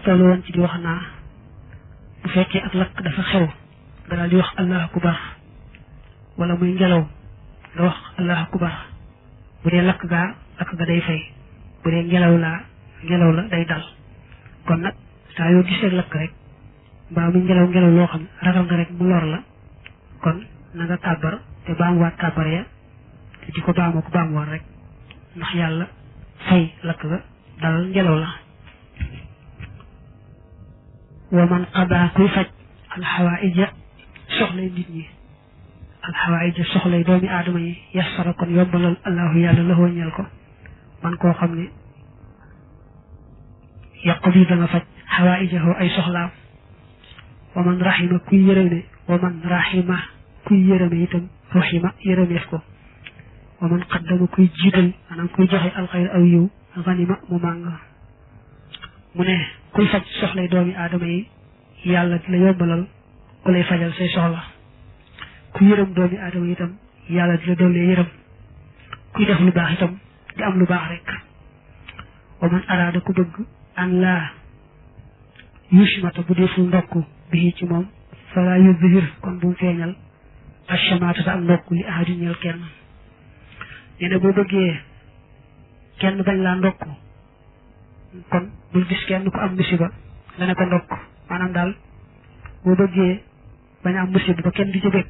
tollu woon ci di wax naa bu fekkee ak lakk dafa xew nga daal di wax allahu akbar wala muy ngelaw nga wax allahu akbar bu dee lakk ga day fay bu dee ngelaw la day dal kon nag saa yoo gisee lakk rek mbaa muy ngelaw loo xam ragal nga rek mu lor la kon na nga kàbbar te baamuwaat kàbbar ya te di ko baamuwaat rek ndax yàlla fay lakk ga dalal ngelaw la wa man qada kuy faj alxawaïja soxlay nit ñi alxawaïja soxlay doomi aadama yi yassara kon yombalal allahu yàlla la ñeel ko man koo xam ne yaqdi dana faj xawaïjahu ay soxlaam wa man rahima kuy yërëme wa man rahima kuy yërëme itam rahima yërëmeef ko wa man qaddama kuy jiital maanaam kuy joxe alxayr aw yiw ganima mu màng mu ne kuy faj soxlay doomi aadama yi yàlla di la yombalal ku lay fajal say soxla ku yërëm doomi aadama itam yàlla di la doolee yërëm kuy def lu baax itam di am lu baax rek wa man araada ku bëgg an laa yushmata bu deful ndokk bii ci moom fala yuzhir kon bu mu feeñal ashamaata ak ndokk li ahadi ñeel kenn nee na boo bëggee kenn bañ laa ndokk kon bul gis kenn ku am musiba nga ne ko ndokk maanaam daal boo bëggee bañ am musiba ba kenn di ca bëgg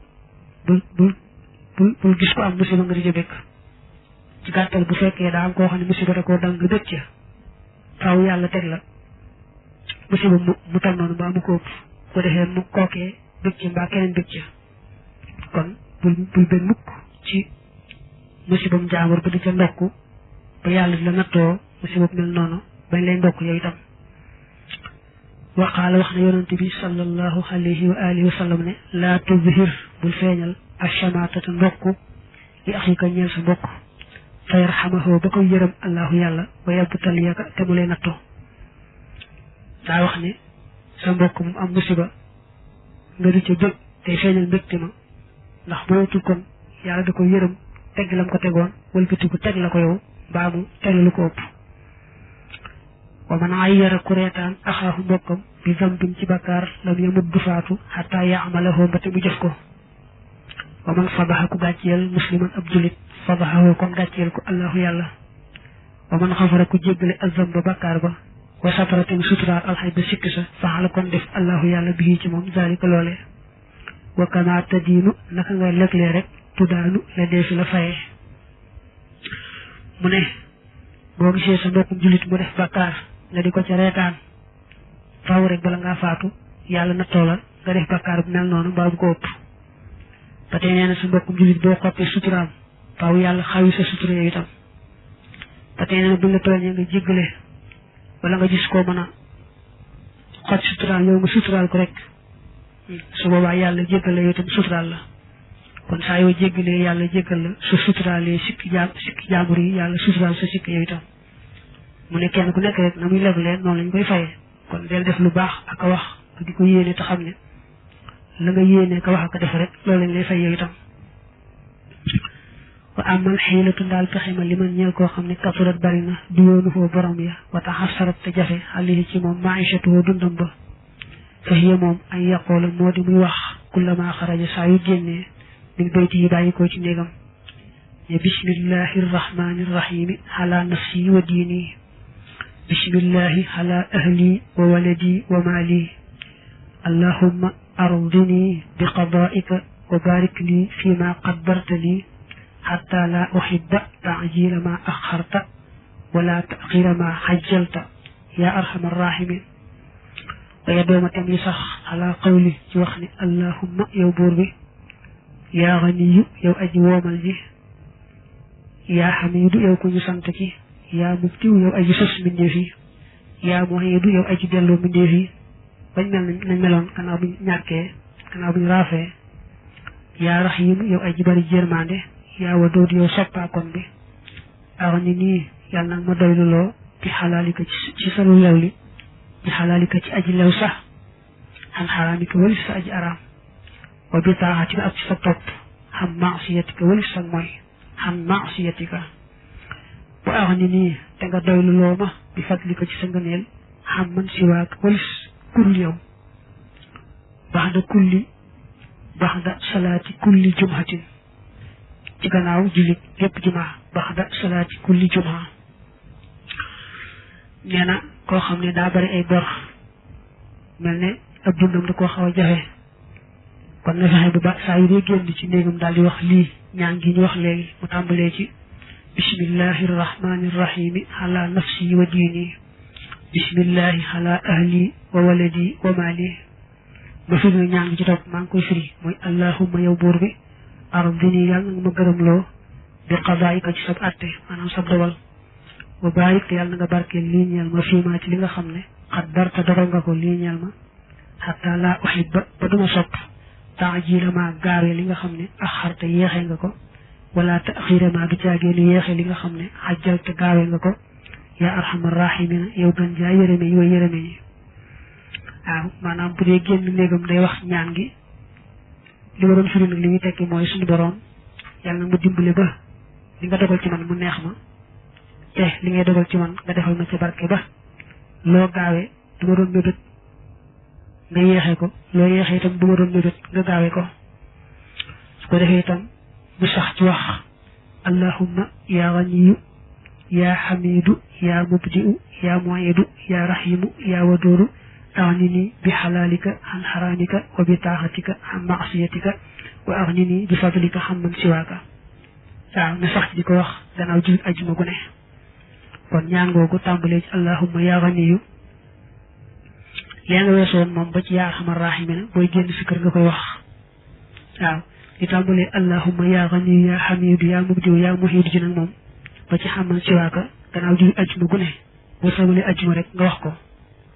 bul gis ko am musiba nga di ca bëgg ci gàttal bu fekkee daa am koo xam ne musiba da koo dal nga bëgg ca faaw yàlla teg la musiba mu tal noonu mbaa mu ko ëpp ko defee mu kookee bëgg ca mbaa keneen bëgg ca kon bul bëgg mukk ci musibam jaambur ba di ca ndokk ba yàlla di la nattoo musiba mel noonu bañ lay ndokk yow itam waqaala wax na yonante bi sallallahu alayhi wa alihi wa sallam ne laa tuzhir bul feeñal ashamatata ndokk li axika ñeel sa mbokk fa yarxamahu ba koy yërëm allahu yàlla wa yabtaliyaka te mu lay nattoo daa wax ne sa mbokk mu am musiba nga di ca bëgg tey feeñal mbégte ma ndax boo wutul kon yàlla da ko yërëm tegg lam ko tegoon wëlbatiku teg la ko yow mbaa mu teg lu ko ëpp wa man ayyara ku reetaan axaahu mbokkam bi zambin ci bakkaar lam yamut du faatu xataa yaamalahu ba te mu jëf ko wa man sabaxa ku gàcceel musliman ab julit sabaxahu kon gàcceel ko allahu yàlla wa man xafara ku jéggale azamba bakkaar ba wa satara te mu suturaal alxay ba sikk sa faxala kon def allahu yàlla bii ci moom zalika loole wa kama tadiinu naka ngay lëglee rek tuddaanu la dee fi la fayee mu ne boo gisee sa mbokkum jullit mu def bakkaar nga di ko ca reetaan faaw rek bala ngaa faatu yàlla nattoo la nga def bakkaar bu mel noonu mbaa bu ko ëpp ba tey nee na sa mbokkum jullit boo xoppee suturaam faaw yàlla xawi sa sutura yow itam ba tey nee na buñ la tooñee nga jéggale wala nga gis koo mën a xot suturaam yow nga suturaal ko rek su boobaa yàlla jéggal la yow itam suturaal la kon saa yoo jéggalee yàlla jéggal la su suturaalee sikki jaambur yi yàlla suturaal sa sikk yow itam mu ne kenn ku nekk rek na muy leblee noonu lañ koy fayee kon del def lu baax ak a wax ak di ko yéene te xam ne la nga yéene ka wax ak a def rek loolu lañ lay fay yow itam wa amal xiilatu ndaal pexe ma li man ñeel koo xam ne kasurat bari na di yoonu foo borom ya wa taxasarat te jafe xalihi ci moom maïchatuhu dundam ba fa hiya moom an yaqoola moo di muy wax kullama xaraja saa yu génnee min bayti yi bàyyi ko ci néegam ne bismillahi rrahmani rrahimi ala nafsi wa diini bismillahi ala ahli wa waladi wa maali allahumma ardini bi qadaika wa barik li fi ma qaddarta li xatta la uhibba taajila ma axarta wala taxira ma xajjalta ya arhama arrahimin waaye dooma tam yi sax ala qawli ci wax ni allahumma yow buur bi yaa ganiyu yow aji woomal ji yaa xamidu yow ku ñu sant ki yaa mubtiw yow aji sos mbindeef yi yaa muhidu yow aji delloo mbindeef yi bañ mel nañ meloon gannaaw buñ ñàkkee gannaaw buñ raafee yaa raxiim yow aji bari jërmande yaa wadood yow soppaakoon bi aw ni nii yàlla nag ma doyluloo ci xalaalika ci sa lu lew li ci xalaalika ci aji lew sax xan xaraamika walis sa aji araam wa bi taaxatika ak ci sa topp xam maasiyatika walis sa mooy xam maasiyatika bu aw ni nii te nga doyluloo ma bi fadlika ci sa ngëneel xam man siwaak walis kurul yow baxda salaati kulli jumhatin ci gannaaw jullit gépp jumaa baxda salaati kulli jumaa nee na koo xam ne daa bari ay bor mel ne ab dundam da koo xaw a jafe kon na fexe ba saa yu dee génn ci néegam daal di wax lii ñaan gi ñu wax léegi mu tàmbalee ci bismillahi rahmani rahimi ala nafsi wa diini bismillahi ala ahli wa waladi wa mali ma firi na ñaan gi ci topp maa ngi koy firi mooy allahumma yow buur bi ardini yàlla na nga ma gërëmloo bi qadaayika ci sab atte maanaam sab dogal wa baarik yàlla na nga barkeel lii ñeel ma fiimaa ci li nga xam ne xaddarta dogal nga ko lii ñeel ma xataa laa uhibba ba duma sopp taajila ma gaawee li nga xam ne axarta yéexee nga ko wala taxira ma du caagee lu yéexee li nga xam ne xajjalta gaawee nga ko yaa arhamar rahimina yow gën jaa yërëme yi way yërëme yi waaw maanaam bu dee génn néegam day wax ñaan gi li ma doon firi nag li muy tekki mooy suñu boroom yàlla na ma dimbale ba li nga dogal ci man mu neex ma te li ngay dogal ci man nga defal ma ci barke ba loo gaawee du ma doon mébét nga yéexee ko loo yéexee itam du ma doon mébét nga gaawee ko su ko defee itam bu sax ci wax allahumma yaa ganiyu yaa xamidu yaa mubdiu yaa muidu yaa rahimu yaa wadooru aghnini bi xalaalika an xaraamika wa bi taaxatika an maasiyatika wa aghnini bi fadlika xam man siwaaka waaw na sax ci di ko wax gannaaw jullit ajjuma gu ne kon ñaan googu tàmbalee ci allahumma yaa ganiyu lee nga weesoon moom ba ci yaa arhamar raahimiina booy génn si kër nga koy wax waaw li tàmbalee allahumma yaa ganiyu yaa xamidu yaa mubdiu yaa muhiidu ji nag moom ba ci xam man siwaaka gannaaw jullit ajjuma gu ne boo tàmbalee ajjuma rek nga wax ko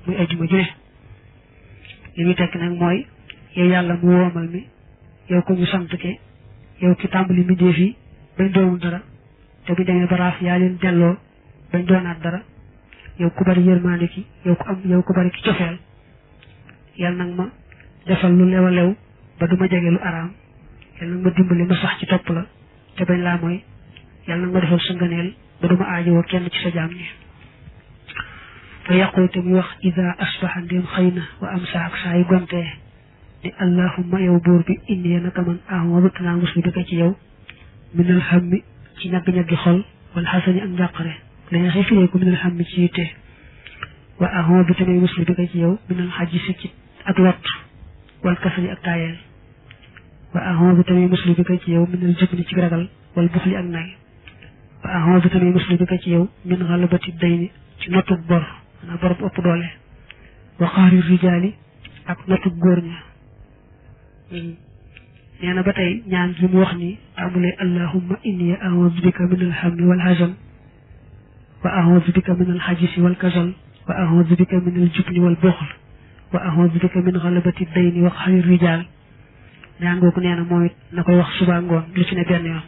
muy ajjuma ju ne li muy tekk nag mooy yow yàlla mu woomal mi yow ko ñu sant ke yow ki tàmbali mbindeef yi bañ doonul dara te bu demee baraaf yaa leen delloo bañ doonaat dara yow ku bari yërmaande ki yow ku bari ki cofeel yàlla nag ma defal lu lew a lew ba du ma jege lu araam yàlla nag ma dimbali ma sax ci topp la te bañ laa mooy yàlla nag ma defal sa ngëneel ba du ma aajowoo kenn ci sa jaam ñi fa yaqul te muy wax ida asbaxa ndéem xëy na wa am saa ak saa yu gontee ni allahumma yow buur bi indi naka man ahmadu tanaa muslu bi ko ci yow minal hammi ci ñagg-ñaggi xol wala xasani ak njàqare dañu xëy firee ko minal hammi ci yitte wa ahmadu tamay muslu bi ko ci yow minal xajisi ci ak lot wal kasani ak taayeel wa ahmadu tamay muslu bi ko ci yow minal jubni ci ragal wal buxli ak nay wa ahmadu tamay muslu bi ko ci yow min xalabati dayni ci notub bor maanaam bor bu ëpp doole wa qaari rijaali ak notub góor ña nee na ba tey ñaan gi mu wax ni amulee allahumma inni a'udhu bika min alhammi wal hazan wa a'udhu bika min alhajisi wal kasal wa a'udhu bika min aljubni wal buxl wa a'udhu bika min ghalabati dayni wa qaari rijaal ñaan googu nee na moom it na koy wax suba ngoon lu ci ne benn yoon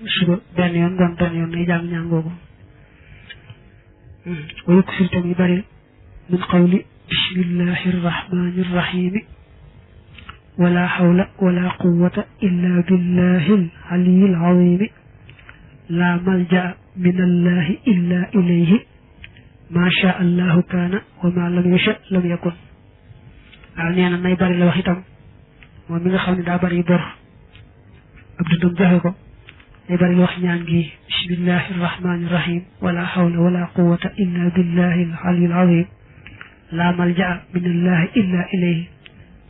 suba benn yoon ngoon benn yoon nay jàng ñaan googu wa yuksir tamit bari min qawli bismillahi rrahmani rrahimi wala hawla wala quwwata illa billahi al-aliyyi al-azimi la malja min allahi illa ilayhi ma sha allahu kaana wa ma lam yasha lam yakun waaw nee na nay bari la wax itam moom mi nga xam ne daa bari bor ab dundam joxe ko nay bari la wax ñaan gi bismillahi rrahmani rrahim wala hawla wala quwwata illa billahi al-aliyyi al-azim la malja min allahi illa ilayhi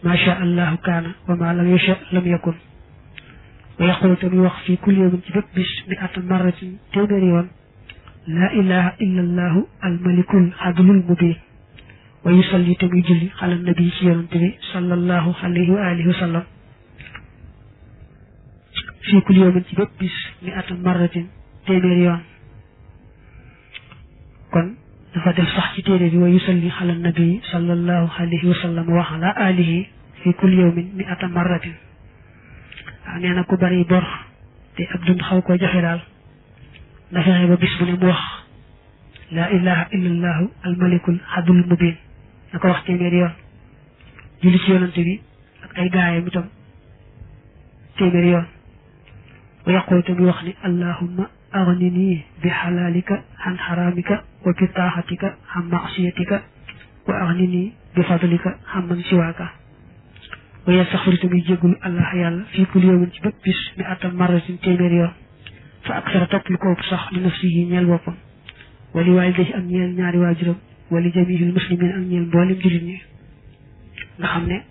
ma sha allahu kaana wa ma lam yasha lam yakun wa yaqulu tamit wax fii kulli yawmin ci bépp bis mi ata marratin téeméeri yoon laa ilaha illa allahu almalikul adlul mubin wa yusalli tamit julli ala nabi ci yonante bi sallallahu alayhi wa alihi wa sallam fii kulli yawmin ci bépp bis mi ata marratin téeméeri yoon kon dafa def sax ci téere bi wa yusalli ala nabi sallallahu alayhi wa sallam wa ala alihi fi kulli yawmin mi ata marratin waaw nee na ku bari bor te ab dund xaw koo joxe daal na fexe ba bis bu ne mu wax laa ilaha illa allahu almalikul adlul mubin na ko wax téeméeri yoon julli ci yonante bi ak ay gaayam itam téeméeri yoon wa yaqul tamit wax ni allahumma aghnini bi halalika an haramika wa bi taahatika an ma'siyatika wa aghnini bi fadlika amman siwaaka wa yastaghfiru tamit jéggul allah yàlla fii kulli yawmin ci bépp bis mi atam marratin téeméer yoon fa aksara topp lu ko ëpp sax li nafsihi ñeel boppam wali waalidayhi ak ñeel ñaari waajuram wali jamiihil muslimin ak ñeel mboolem jullit ñi nga xam ne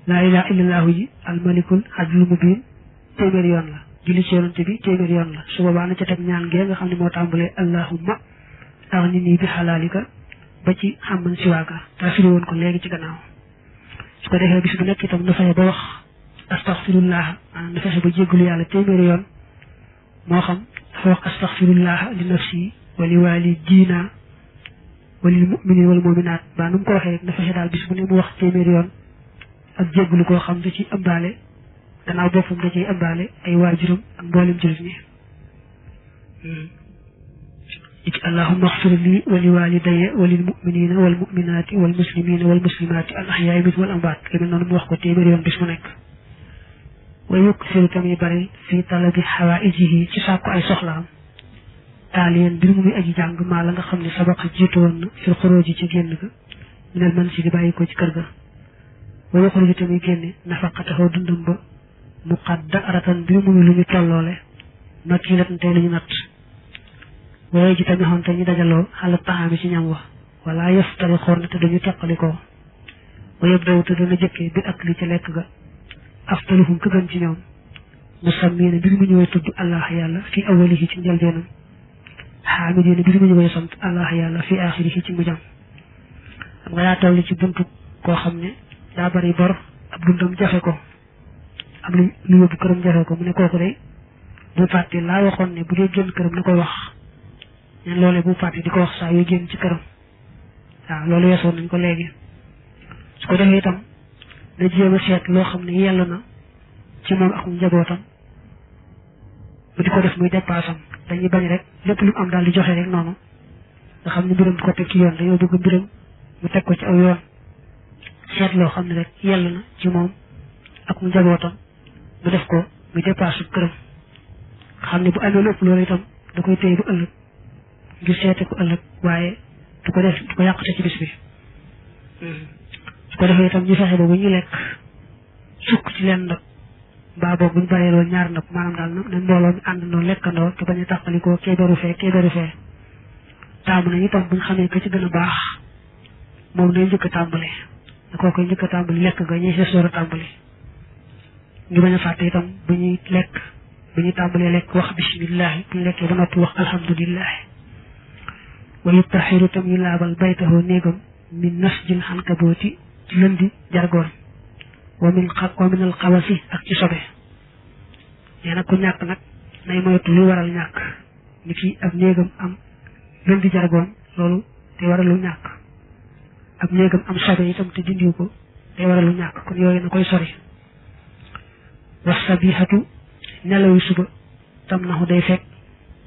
laa ilaaha illallahu ji almalikul adlul mubin téeméer yoon la julli ci yonante bi téeméer yoon la su boobaa na ca teg ñaan gee nga xam ne moo tàmbalee allahumma aghnini bi halalika ba ci amman siwaaka daa firi woon ko léegi ci gannaaw su ko defee bis bu nekk itam na fexe ba wax astaghfirullah na fexe ba jéggalu yàlla téeméeri yoon moo xam dafa wax astaghfirullah li nafsi wa li walidina wa lil mu'minin wal mu'minat ba nu mu ko waxee rek na fexe daal bis bu ne mu wax téeméeri yoon ak jéggalu koo xam da ci ëmbaale gannaaw boppam da ciy ëmbaale ay waajuram ak mboolem jullit ñi ci allahumma ighfir li wa li walidayya wa lil mu'minina wal mu'minati wal muslimina wal muslimati al ahya'i minhum wal amwaat li mel noonu mu wax ko téeméer yoon bis mu nekk wa yuksiru tamit bari fi talabi hawaijihi ci sàkku ay soxlaam taaliyen mbir mu muy aji jàng maa la nga xam ne sabaqa jiitu woon na fil xuruji ci génn ga minal mansili bàyyi ko ci kër ga wa yuxruju tamit génne nafaqatahu dundam ba muqaddaratan mbir mu lu ñu tolloole makilatan tey lu ñu natt waaye ji tamit xam te ñu dajaloo xala taxaami ci ñam wa wala yaftari xoor na te dañu teqalikoo wa yëpp daw te dana jëkkee bi ak li ca lekk ga aftaluhum ka gën ci ñoom musammiina mbir mu ñëwee tudd allah yàlla fi awalihi ci njëlbeenam xaamidiina mbir mu ñëwee sant allah yàlla fi axirihi ci mujjam xam nga yaa toll ci buntu koo xam ne daa bari bor ab dundam jafe ko am lu yóbbu këram jafe ko mu ne kooku day bu fàtte laa waxoon ne bu dee génn këram na koy wax ñen loolee bu fàtte di ko wax saa yoo génn ci këram waaw loolu weesoon nañ ko léegi su ko defee itam na jéem a seet loo xam ne yell na ci moom ak njabootam bu di ko def muy dépassam dañuy bañ rek lépp lu mu am daal di joxe rek noonu nga xam ne mbiram di ko teg ci yoon dañoo bëgg mbiram mu teg ko ci aw yoon seet loo xam ne rek yell na ci moom ak njabootam mu def ko muy dépasse këram nga xam ne bu amee lépp loolu itam da koy téye ba ëllëg ngir seete ko ëllëg waaye du ko def du ko yàqute ci bis bi su ko defee itam ñu fexe ba bu ñu lekk sukk ci leen ndab mbaa boobu bu ñu baree loolu ñaar ndab maanaam daal ne mbooloo mi àndandoo lekkandoo te bañ a tàqalikoo kee beru fee taamu nañu itam bu ñu xamee ka ci gën a baax moom day njëkk a tàmbali da koo koy njëkk a tàmbali lekk ga ñuy ses door a tàmbali ñu bañ a fàtte itam bu ñuy lekk bu ñuy tàmbalee lekk wax bismillahi bu ñu lekkee ba noppi wax alhamdulillahi wa yutahiru tam ñu laabal baytahu néegam min nasjil xankabooti ci lëndi jargoon wa min al xawasi ak ci sobe nee na ku ñàkk nag nay moytu lu waral ñàkk ni ki ab néegam am lëndi jargoon loolu te waralu ñàkk ab néegam am sobe itam te dindiw ko te waralu ñàkk kon yooyu na koy sori wax sabihatu nelawu suba tam naxu day fekk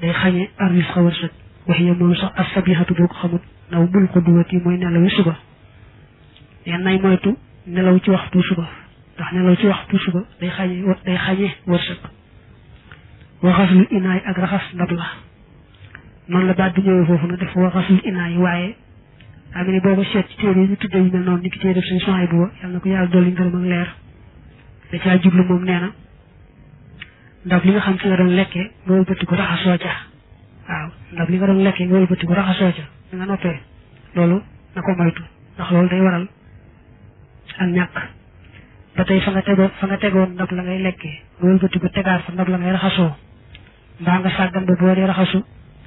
day xañe arris xa wërsëg wax ya moom sax as sabihatu boo ko xamut naw bul ko duwati mooy nelawu suba leen nay moytu nelaw ci waxtu suba ndax nelaw ci waxtu suba day xañe wërsëg waxasul inaay ak raxas ndab la noonu la baat bi ñëwee foofu na def waxasul inaay waaye daa mel ni booba seet ci téere yi ñu tudde yu mel noonu ni ki téere suñu soxay bu ba yàlla na ko yàlla dolli ngërëm ak leer da caa jublu moom nee na ndab li nga xam ci nga doon lekkee nga wëlbati ko raxasoo ca waaw ndab li nga doon lekkee nga wëlbati ko raxasoo ca li nga noppee loolu na ko moytu ndax loolu day waral ak ñàkk ba tey fa nga tegoon ndab la ngay lekkee nga wëlbati ko tegaat fa ndab la ngay raxasoo mbaa nga sàggan ba boo dee raxasu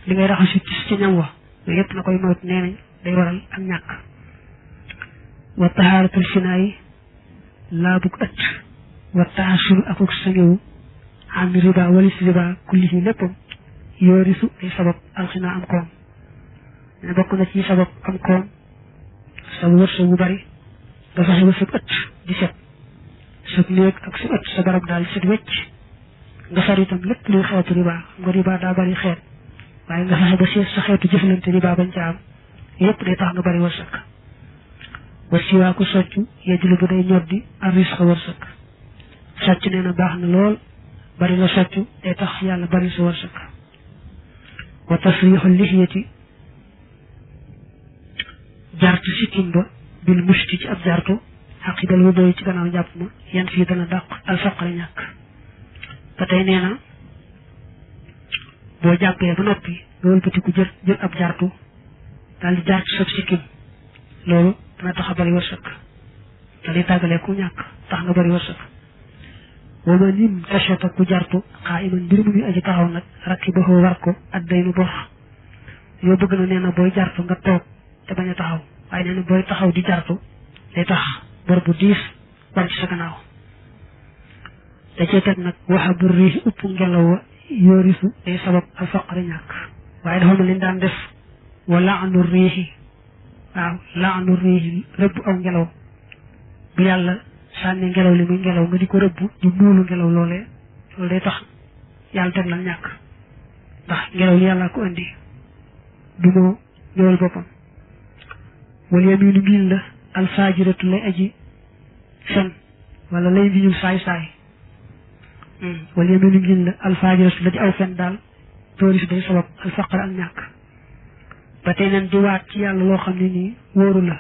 li ngay raxasu ci ñam wa yooyu yëpp na koy moytu nee nañ day waral ak ñàkk wa tahaaratul finaayi laabug ëtt wa taasuru akuk sangewu am riba walis riba kullihi léppam yoorisu ay sabab alxinaa am koom ne bokk na ci sabab am koom sa wërsëg bu bari nga fexe ba sa ëtt di set sa néeg ak sa ëtt sa barab daal set wecc nga far itam lépp luy xeetu riba nga riba daa bari xeet waaye nga fexe ba seet sa xeetu jëflante riba bañ ca am yépp day tax nga bari wërsëg wa siwaaku soccu yejlu bu day ñoddi arris xa wërsëg socc nee na baax na lool bari la soccu day tax yàlla bari sa wërsëg wa tasriixu lixiyati jartu sikkim ba bil mushti ci ab jartu xaqibal wu doy ci gannaaw jàpp ma yan fii dana dàq alfaqra ñàkk ba tey nee na boo jàppee ba noppi nga wëlbatiku jël ab jartu daal di jaar ci sab sikkim loolu dana tax a bari wërsëg da lay tàggalee ku ñàkk tax nga bari wërsëg wama nim tachata ku jartu xaa iman mbir mu muy aji taxaw nag rakki ba war ko ak day nu bor yoo bëgg na nee na booy jartu nga toog te bañ a taxaw waaye nee na booy taxaw di jartu day tax bor bu diis war ci sa gannaaw da cee teg nag waxa bu riixi upp ngelaw wa yoorisu day sabab al faqri ñàkk waaye dafa ma leen daan def wa laanu riixi waaw laanu riixi rëbb aw ngelaw bu yàlla sànni ngelaw li muy ngelaw nga di ko rëbb di muulu ngelaw loolee loolu day tax yàlla teg la ñàkk ndax ngelaw li yàlla ko indi du moo ñëwal boppam wala yaminu ngiñ la alfaajiratu lay aji fen wala lay ngiñul saay-saay wala yaminu ngiñ la alfaajiratu la di aw fen daal tooris day sabab alfaqra ak ñàkk ba tey neen di waat ci yàlla loo xam ne nii wóoru la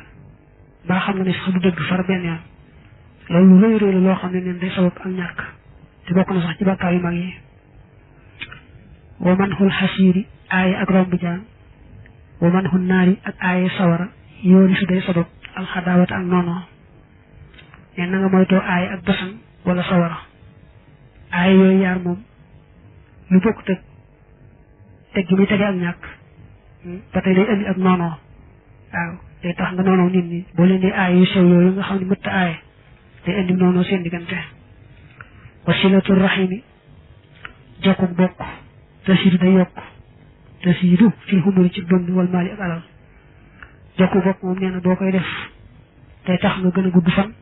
baa xam nga ne sax du dëgg far benn yoon loolu lu rëy rëy la loo xam ne neen day sabab ak ñàkk te bokk na sax ci bàkkaar yu mag yi wa man xul xasiiri aaye ak romb jaan wa man xul naari ak aaye sawara yooni su day sabab alxadaawata ak noonoo ne na nga moytoo aaye ak basan wala sawara aaye yooyu yaar moom lu bokk teg gi muy tege ak ñàkk ba tey day indi ak noonoo waaw day tax nga noonoo nit ñi boo leen di aaye yu sew yooyu nga xam ne mëtta aaye day indi noonoo seen diggante wasilatu rahimi jokkuk bokk tasiidu day yokk tasiidu fil xumuri ci dund wal maali ak alal jokku bokk moom nee na boo koy def day tax nga gën a gudd fan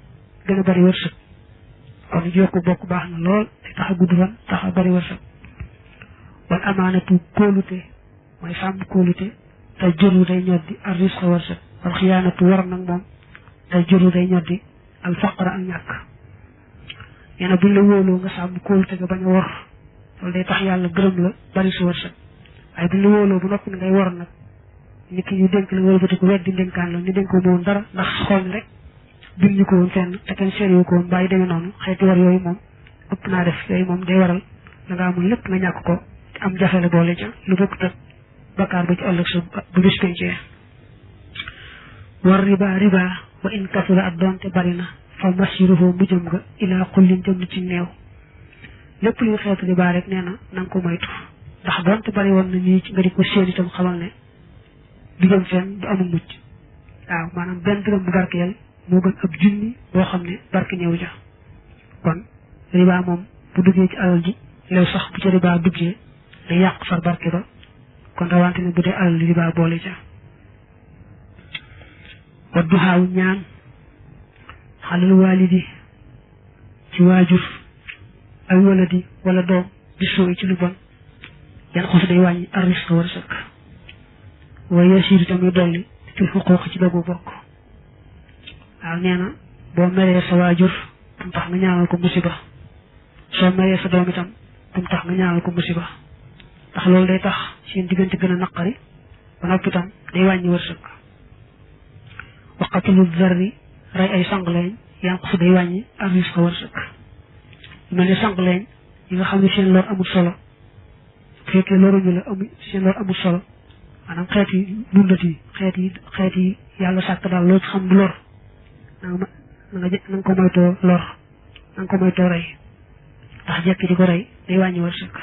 gën a bari wërsëg kon jokku bokk baax na lool day tax a gudd fan tax a bari wërsëg wal amaanatu kóolute mooy sàmm kóolute te jëru day ñoddi al risqa wërsëg wal xiyaanatu war nag moom te jëru day ñoddi al faqra ak ñàkk nee na buñ la wóoloo nga sàmm kóolute nga bañ a war loolu day tax yàlla gërëm la bari su wërsëg waaye buñ la wóoloo bu noppi ngay war nag nit ki ñu dénk la wëlbati ko weddi dénkaan la ñu dénk ko woon dara ndax xool ni rek bind ñu ko woon fenn te kenn seetlu ko woon bàyyi demee noonu xeeti war yooyu moom ëpp naa def yooyu moom day waral da ngaa amul lépp nga ñàkk ko te am jafe la boole ca lu bokk tëg bakkaar ba ci ëllëg sa bu bis pencee war riba wa in kasura ak doonte bari na fa masiruhu mu jëm nga ilaa xullin jëm ci néew lépp luy xeetu riba rek nee na nga ko moytu ndax doonte bari woon na nii nga di ko séen itam xamal ne du jëm fenn du amul mucc waaw maanaam benn dërëm bu barkeel moo gën ab junni boo xam ne barke ñëw ja kon riba moom bu duggee ci alal ji lew sax bu ca riba duggee day yàq far barke ba kon rawante ne bu dee alal riba boole ca wa duxaaw ñaan xalal waalidi ci waajur ay waladi wala doom di sooy ci lu bon yan xos day wàññi arrisque wërsëg waaye yasiiru tamit dolli ci xuquuq ci dogu bokk waaw nee na boo meree sa waajur bu tax nga ñaanal ko musiba soo meree sa doom itam bu tax nga ñaanal ko musiba ndax loolu day tax seen diggante gën a naqari ba noppi itam day wàññi wërsëg waqatulu zarri rey ay sangleeñ yànq su day wàññi arris ko wërsëg mel ne sangleeñ yi nga xam ne seen lor amul solo bu fekkee loruñu la amul seen lor amul solo maanaam xeet yi dundat yi xeet yi yàlla sàkk daal loo ci xam du lor na nga ko moytoo lor na nga ko moytoo rey ndax jekki di ko rey day wàññi wërsëg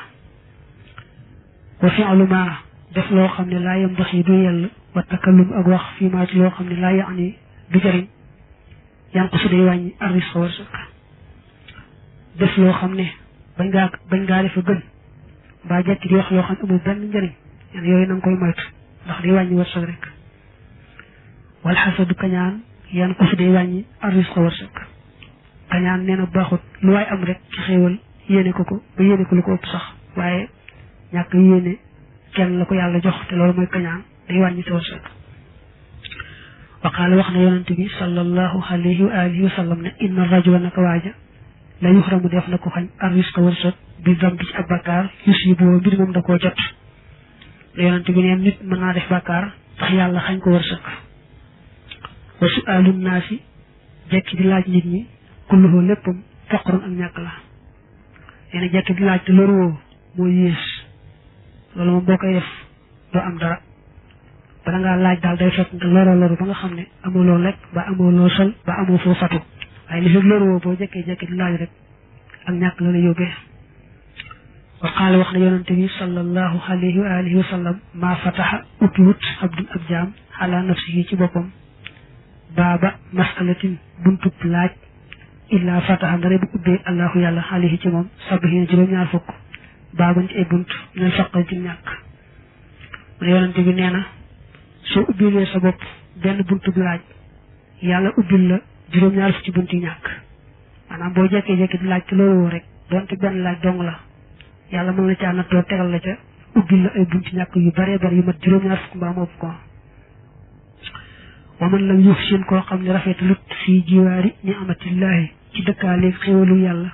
wa fi'lu ma def loo xam ne laa yem dox yi du yell wa takallum ak wax fii maa ci loo xam ne laa yaani du jëriñ yan ko su day wàññi arris sa wërsëg def loo xam ne bañ ngaa defa gën mbaa jekki di wax loo xam ne amul benn njëriñ yan yooyu na nga koy moytu ndax day wàññi wërsëg rek wal xasadu kañaan yan ko su day wàññi arris sa wërsëg kañaan nee na baaxut lu waay am rek ci xéewal yéene ko ba yéene ko lu ko ëpp sax waaye ñàkk yéene kenn la ko yàlla jox te loolu mooy kañaan day wàññi sa wërsëg waqaala wax na yonente bi sallallahu alayhi wa alihi wa sallam ne inna rajula naka waaja la yuxramu def na ko xañ arris ko wërsëg bi dam bi ci ab bakkaar yusibu mbir moom da koo jot yonent bi neen nit mën naa def bàkkaar tax yàlla xañ ko wërsëg wa su'aalu naasi jekki di laaj nit ñi kulluhu léppam faqrun ak ñàkk la yéen jekki di laaj te loru woo moo yées loolu moom boo koy def doo am dara bala ngaa laaj daal day fekk nga loru ba nga xam ne amoo loo lekk ba amoo loo sol ba amoo foo fatu waaye li fi loru woo boo jekkee jekki di laaj rek ak ñàkk la la yóbbee wa qaala wax na yonante bi sallallahu alayhi wa alihi wa sallam maa fataxa ubbiwut abdun ab jaam ala nafsihi ci boppam baaba masalatin buntub laaj illaa fataxa ndare bu ubbee allahu yàlla alayhi ci moom sabihiina juróom-ñaar fukk baaban ci ay bunt minal faqri ci ñàkk mu ne yonante bi nee na soo ubbilee sa bopp benn buntub laaj yàlla ubbil la juróom-ñaar fukk ci bunt yi ñàkk maanaam boo jekkee-jekki di laaj te loolu woo rek doonte benn laaj dong la yàlla mën la caa nattoo tegal la ca ubbil la ay bunti ñàkk yu bare bari yu mat juróom-ñaar fukk mbaa ëpp ko wa man lam yuhsin koo xam ne rafetalut fii jiwaari ni'matillahi ci dëkkaaleeg xéwalu yàlla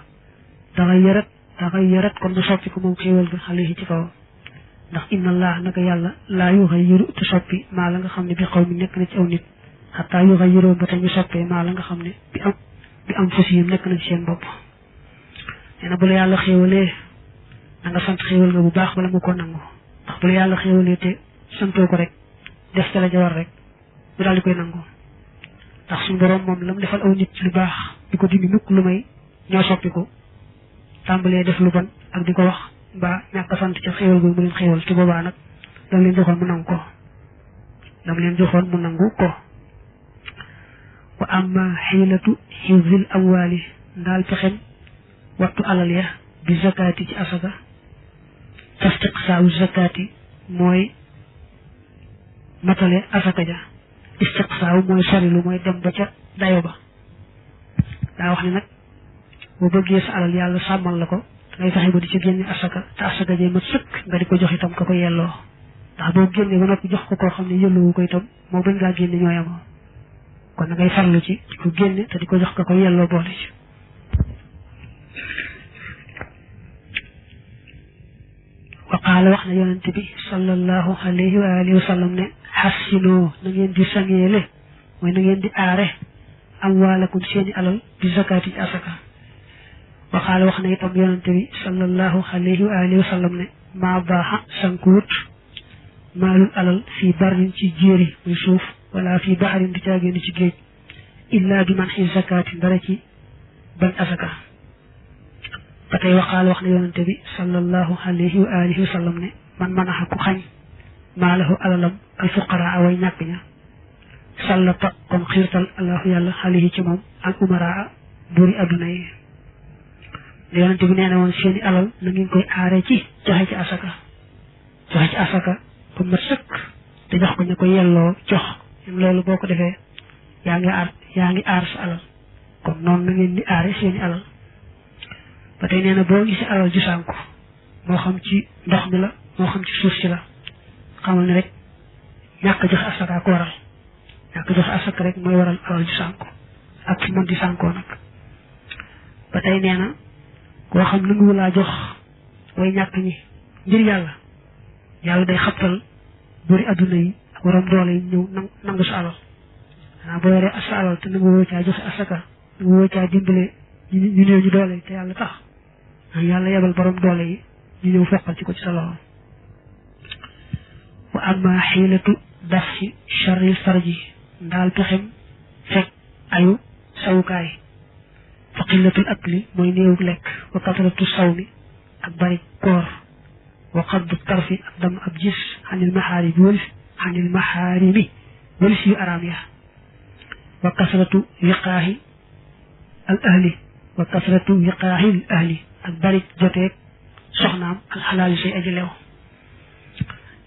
dangay yarat kon du soppi ko moom xéwal ga alayhi ci kaw ndax inna allah naka yàlla laa yughayyiru te soppi maa la nga xam ne bi xaw mi nekk na ci aw nit xataa yughayyiru ba tañu soppee maa la nga xam ne bi am fusiyam nekk na ci seen bopp nee na bu la yàlla xéwalee na nga sant xéwal nga bu baax bala nga ko nangu ndax bu la yàlla xéwalee te santoo ko rek def ca la ja war rek bu daal di koy nangu ndax suñu borom moom la mu defal aw nit ci lu baax di ko dindi mukk lu may ñoo soppi ko tàmbalee def lu bon ak di ko wax mbaa ñàkk sant ca xéwal googu mu leen xéwal ci boobaa nag lam leen joxoon mu nangu ko wa amma xiilatu xifzil amwaali ndaal pexem wattu alal ya bi zakaati ci asaka istiqsaawu zakaati mooy matale asaka ja istiqsaawu mooy sorilu mooy dem ba ca dayo ba daa wax ne nag boo bëggee sa alal yàlla sàmmal la ko dangay fexe ba di ci génne asaka te asaka jee mat sëkk nga di ko jox itam ka ko yelloo ndax boo génnee ba noppi jox ko koo xam ne yelloowu ko itam moo bañ ngaa génne ñooyamoo kon da ngay farlu ci di ko génne te di ko jox ka ko yelloo boole ci wa qaala wax na yonente bi sallallahu alayhi wa alihi wa sallam ne xassinoo na ngeen di sangeele mooy na ngeen di aare amwaalakum seeni alal bi zakaati ci asaka wa qaala wax na itam yonente bi sallallahu alayhi wa alihi wa sallam ne maa baaxa sankuwut maalul alal fii barrin ci jéeri muy suuf wala fii baxarin di caagéen ci géej illa bi man xi zakaati dara ci bañ asaka ba tey waxaal wax na yonante bi sallallahu alayhi wa alihi wa sallam ne man manaxa ku xañ maalahu alalam alfuqaraa way ñàkk ña sallata kon xiirtal allahu yàlla alayhi ci moom al umaraa buri adduna yi yonante bi nee na woon seeni alal na ngeen koy aare ci joxe ci asaka ba mat sëkk te jox ko ñu ko yelloo jox loolu boo ko defee yaa ngi aar sa alal kon noonu na ngeen di aare seeni alal ba tey nee na boo gisee alal ju sànku moo xam ci ndox mi la moo xam ci suuf si la xamal ne rek ñàkk joxe asaka ko waral ñàkk joxe asaka rek mooy waral alal ju sànku ak fi mën di sànkoo nag ba tey nee na koo xam nanguwu laa jox way ñàkk ñi ngir yàlla day xabtal buri adduna yi ak waram doole yi ñëw nangu sa alal xanaa boo yoree sa alal te nangu woo caa joxe asaka nangu woo caa dimbale ñu néew ñu doole yi te yàlla tax yàlla yebal borom doole yi ñu ñëw foqal ci ko ci sa loxo wa amma xiilatu daf ci charril farji ndaal pexem fekk ayu sawukaay fa qillatul akli mooy néewu lekk wa kasratu sawmi ak bari koor wa qaddu tarfi ak dam ab gis xanil maxaarimi walis yu araam ya wa kasratu wiqaahi al ahli ak bari joteeg soxnaam ak xalaali say aji lew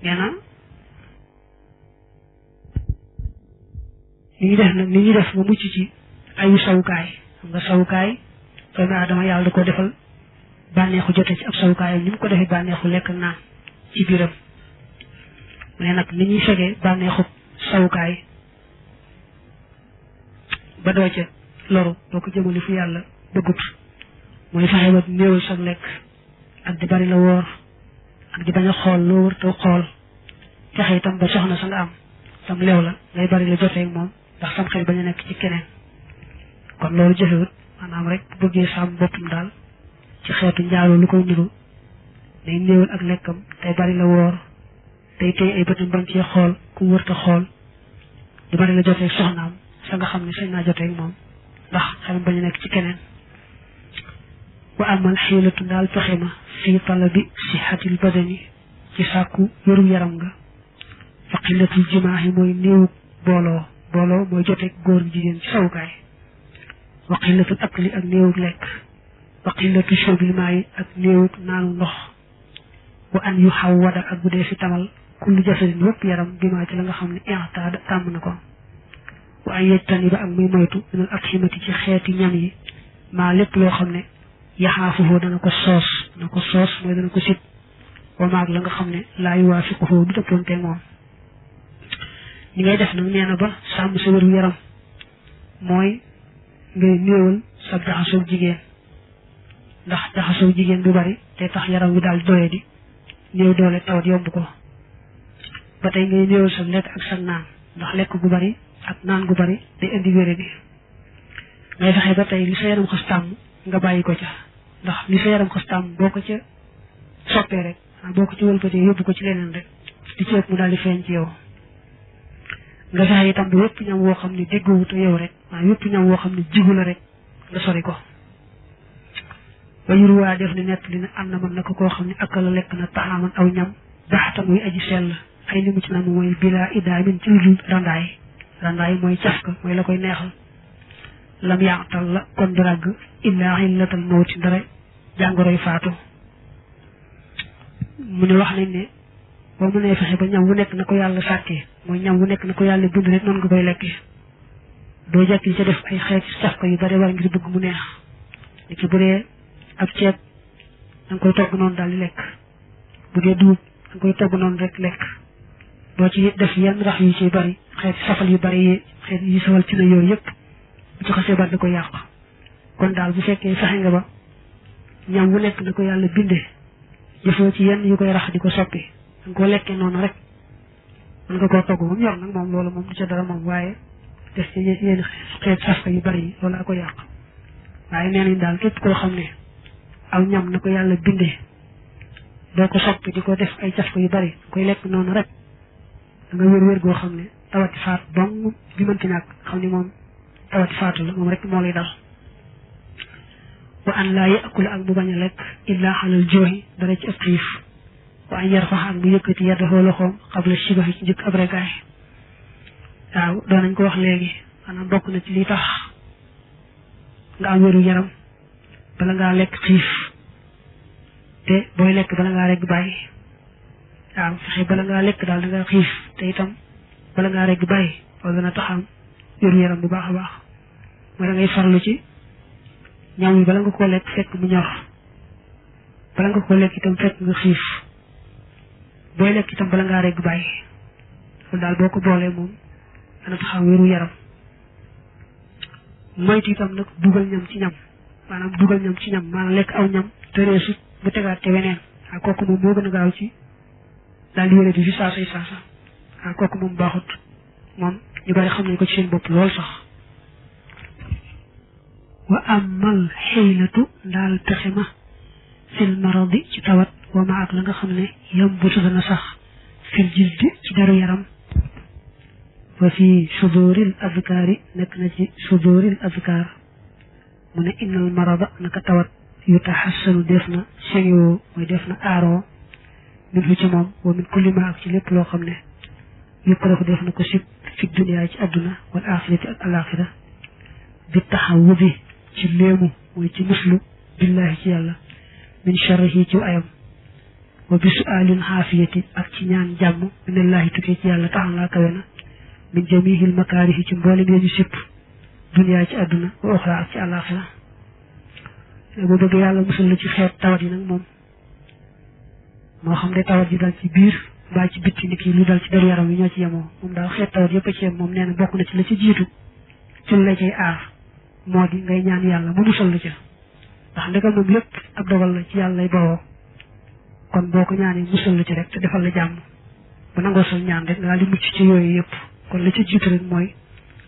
nee na li ñuy def nga mucc ci ayu sawukaay xam nga sawukaay doomu aadama yàlla da ko defal bànneexu jote ci ab sawukaayam ni mu ko defee bànneexu lekk naan ci biiram mu ne nag ni ñuy fegee bànneexu sawukaay ba doo ca loru doo ko jëmale fu yàlla bëggut mooy fexe ba néewal sa lekk ak di bari la woor ak di bañ a xool loo wër te xool fexe itam ba soxna sa nga am tam leew la ngay bari la jotee ak moom ndax sam xel bañ a nekk ci keneen kon loolu jëfewut maanaam rek bu bëggee sàmm boppam daal ci xeetu njaaloo lu koy niru day néewal ak lekkam tey bari la woor tey tey ay bëtam bañ ci xool ku wërta xool di bari la jotee soxnaam sa nga xam ne sañ naa jotee ak moom ndax xelam bañ a nekk ci keneen wa amal xiilatu daal pexe ma fii talabi sixatil badani ci sàkku wéru yaram nga fa xillatul jimaahi mooy néewu booloo mooy joteeg góor jigéen ci sawukaay wa xillatul akli ak néewug lekk wa xillatu shurbil maayi ak néewug naanu ndox wa an yu xaw wada ak bu dee fi tamal kullu jasadin wépp yaram bi maa ci la nga xam ne intaada tàmm na ko wa an yejtani ba ak muy moytu minal atximati ci xeeti ñam yi maa lépp loo xam ne yaxaafuhoo dana ko soos mooy dana ko sib wa maag la nga xam ne laa yuwaafiquhoo du dëppoonte moom ñi ngay def nag nee na ba sàmm sa wéru yaram mooy ngay néewal sa jaxasoo jigéen ndax jaxasoo jigéen bu bari te tax yaram wi daal doye di néew doole tawat yomb ko ba tey ngay néewal sa lekk ak sa naan ndax lekk gu bari ak naan gu bari day indi wére bi ngay fexe ba tey li sa yaram xas tàmm nga bàyyi ko ca ndax li sa yaram xas tàmm boo ko ca soppee rek boo ko ci wëlbatee yóbbu ko ci leneen rek di ci ëpp mu daal di feeñ ci yow nga fexe itam bi wépp ñam woo xam ne déggoowut a yow rek wépp ñam woo xam ne jigu la rek nga sori ko wayur waa def ne nett li ne am na mën na ko koo xam ne akala lekk na taxaman aw ñam daxatan muy aji sell ay li mu ci nam mooy bila idaamin ci lu randaay mooy cafka mooy la koy neexal lam yaatal la kon du ràgg illaa illatal mawti dara jàngoroy faatu mu ne wax nañ ne boo mënee fexe ba ñam wu nekk na ko yàlla sàkkee mooy ñam wu nekk na ko yàlla bind rek noonu nga koy lekkee doo jekk yi ca def ay xeeti cafka yu bari war ngir bëgg mu neex ni ki bu dee ab ceeb da nga koy togg noonu daal di lekk bu dee dugub da nga koy togg noonu rek lekk doo ci def yenn rax yu ci bari xeeti safal yu bari yi xeet yi safal ci na yooyu yëpp bu ci xasee bari da koy yàq kon daal bu fekkee fexe nga ba ñam wu nekk na ko yàlla bindee jëfoo ci yenn yu koy rax di ko soppi da nga koo lekkee noonu rek mën nga koo togg moom yor nag moom loolu moom du ca dara moom waaye def ci yenn xeet safka yu bari yi loolu a ko yàq waaye nee nañ daal képp koo xam ne aw ñam na ko yàlla bindee doo ko soppi di ko def ay cafka yu bari da koy lekk noonu rek da nga wér-wér goo xam ne tawati faat dong bi mënti ñàkk xam ni moom tawati faatu la moom rek moo lay dal wa an laa yakula ak bu bañ a lekk illaa xalal jooxi dara ci ab xiif wa an yar fax ak bu yëkkati yaddaxoo loxoom xabla shibahi ci njëkk ab regaay waaw doon nañ ko wax léegi maanaam bokk na ci li tax nga am wéru yaram bala ngaa lekk xiif te booy lekk bala ngaa regg bàyyi waaw fexe bala ngaa lekk daal da nga xiif te itam bala ngaa regg bàyyi loolu dana tax am wéru yaram bu baax a baax mooy da ngay farlu ci ñam yi bala nga koo lekk fekk mu ñor bala nga koo lekk itam fekk nga xiif booy lekk itam bala ngaa regg bàyyi loolu daal boo ko boolee moom dana tax am wéru yaram moytu itam nag dugal ñam ci ñam maanaam lekk aw ñam te reesut bu tegaat te weneen waaw kooku moom moo gën a gaaw ci daal di wéré di fi saasay saasa waaw kooku moom baaxut moom ñu bari xam nañ ko ci seen bopp lool sax wa amal xiilatu daal pexe ma fil maradi ci tawat wa ma ak la nga xam ne yambutu dana sax fil jildi ci deru yaram wa fi suduril azkaari nekk na ci suduril azkaar mu ne innal marada naka tawat yu taxassanu def na seyoo mooy def na aaroo min fu ci moom wa min kulli ma ak ci lépp loo xam ne yukrahu def na ko sib fi dunya ci adduna wal axirati ak alaxira bi taxawudi ci léemu mooy ci muslu billahi ci yàlla min sharrihi ci ayam wa bi su'alin xaafiyati ak ci ñaan jàmm minallahi tukkee ci yàlla taala kawe na min jamihil makaarihi ci mboolem yi ñu sipp dunya ci adduna wa oxra ak ci alaxira boo bëgg yàlla musul la ci xeet tawat yi nag moom moo xam ne tawat yi dal ci biir mbaa ci bitti ni kii lu dal ci deru yaram yi ñoo ci yemoo moom daal xeet tawat yëpp a ci yem moom nee na bokk na ci la ci jiitu ci la cay aar moo di ngay ñaan yàlla mu musal la ca ndax ndegam moom lépp ab dogal la ci yàlla lay bawoo kon boo ko ñaanee musal la ci rek te defal la jàmm bu nangoo sal ñaan rek nga daal di mucc ci yooyu yëpp kon la ci jiitu rek mooy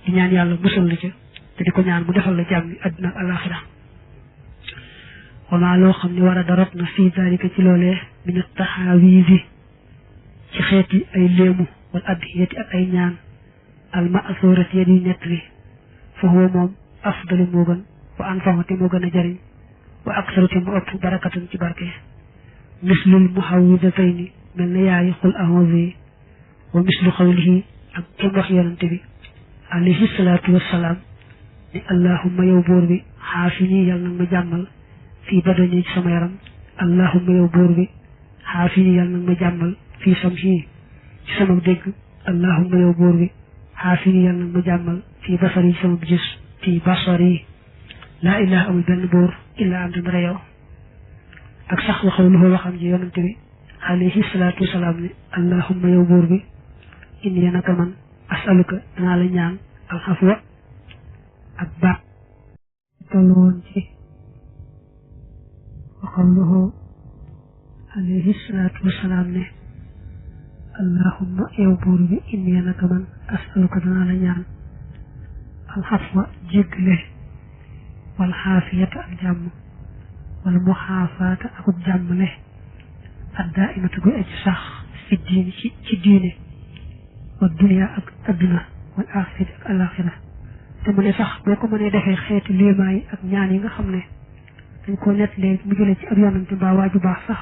di ñaan yàlla musal la ca te di ko ñaan mu defal la jàmm àdduna ak alaxira wama loo xam ne war a darot na fii dalika ci loolee min taxawiisi ci xeeti ay léemu wal addiyati ak ay ñaan al ma'surati yi nettali fa huwa moom afdalu moo gën wa anfahu te moo gën a jariñ wa aksaru te mu ëpp barakatan ci barke mislul muhawwidatayni mel na yaayi xul a'uuzu yi wa mislu xawlihi ak ca wax yonante bi alayhi salaatu wassalaam ni allahumma yow buur bi xaafini yàlla nag ma jàmmal fii badani ci sama yaram allahumma yow buur bi xaafini yàlla nag ma jàmmal fii sam'i ci sama dégg allahumma yow buur bi xaafini yàlla nag ma jàmmal fii basari ci sama gis fii basari laa ilaha amul benn buur illa anta dara yow ak sax waxawluhu waxam ji yonante bi alayhi salaatu wasalaam ne allahumma yow buur bi inni naka man asaluka danaa la ñaan alxafwa ak baat tollu woon ci waxawluhu alayhi salaatu wasalaam ne allahumma yow buur bi inni naka man asaluka danaa la ñaan alxafwa jéggale wal xaafiyata ak jàmm wal muxaafaata akub jàmmale ak daa imata guy aji sax fi diini ci diine wa dunia ak adduna wal axirati ak alaxira te mu ne sax boo ko mënee defee xeeti léemaa yi ak ñaan yi nga xam ne dañ koo nett léegi mu jëlee ci ab yonante mbaa waaju baax sax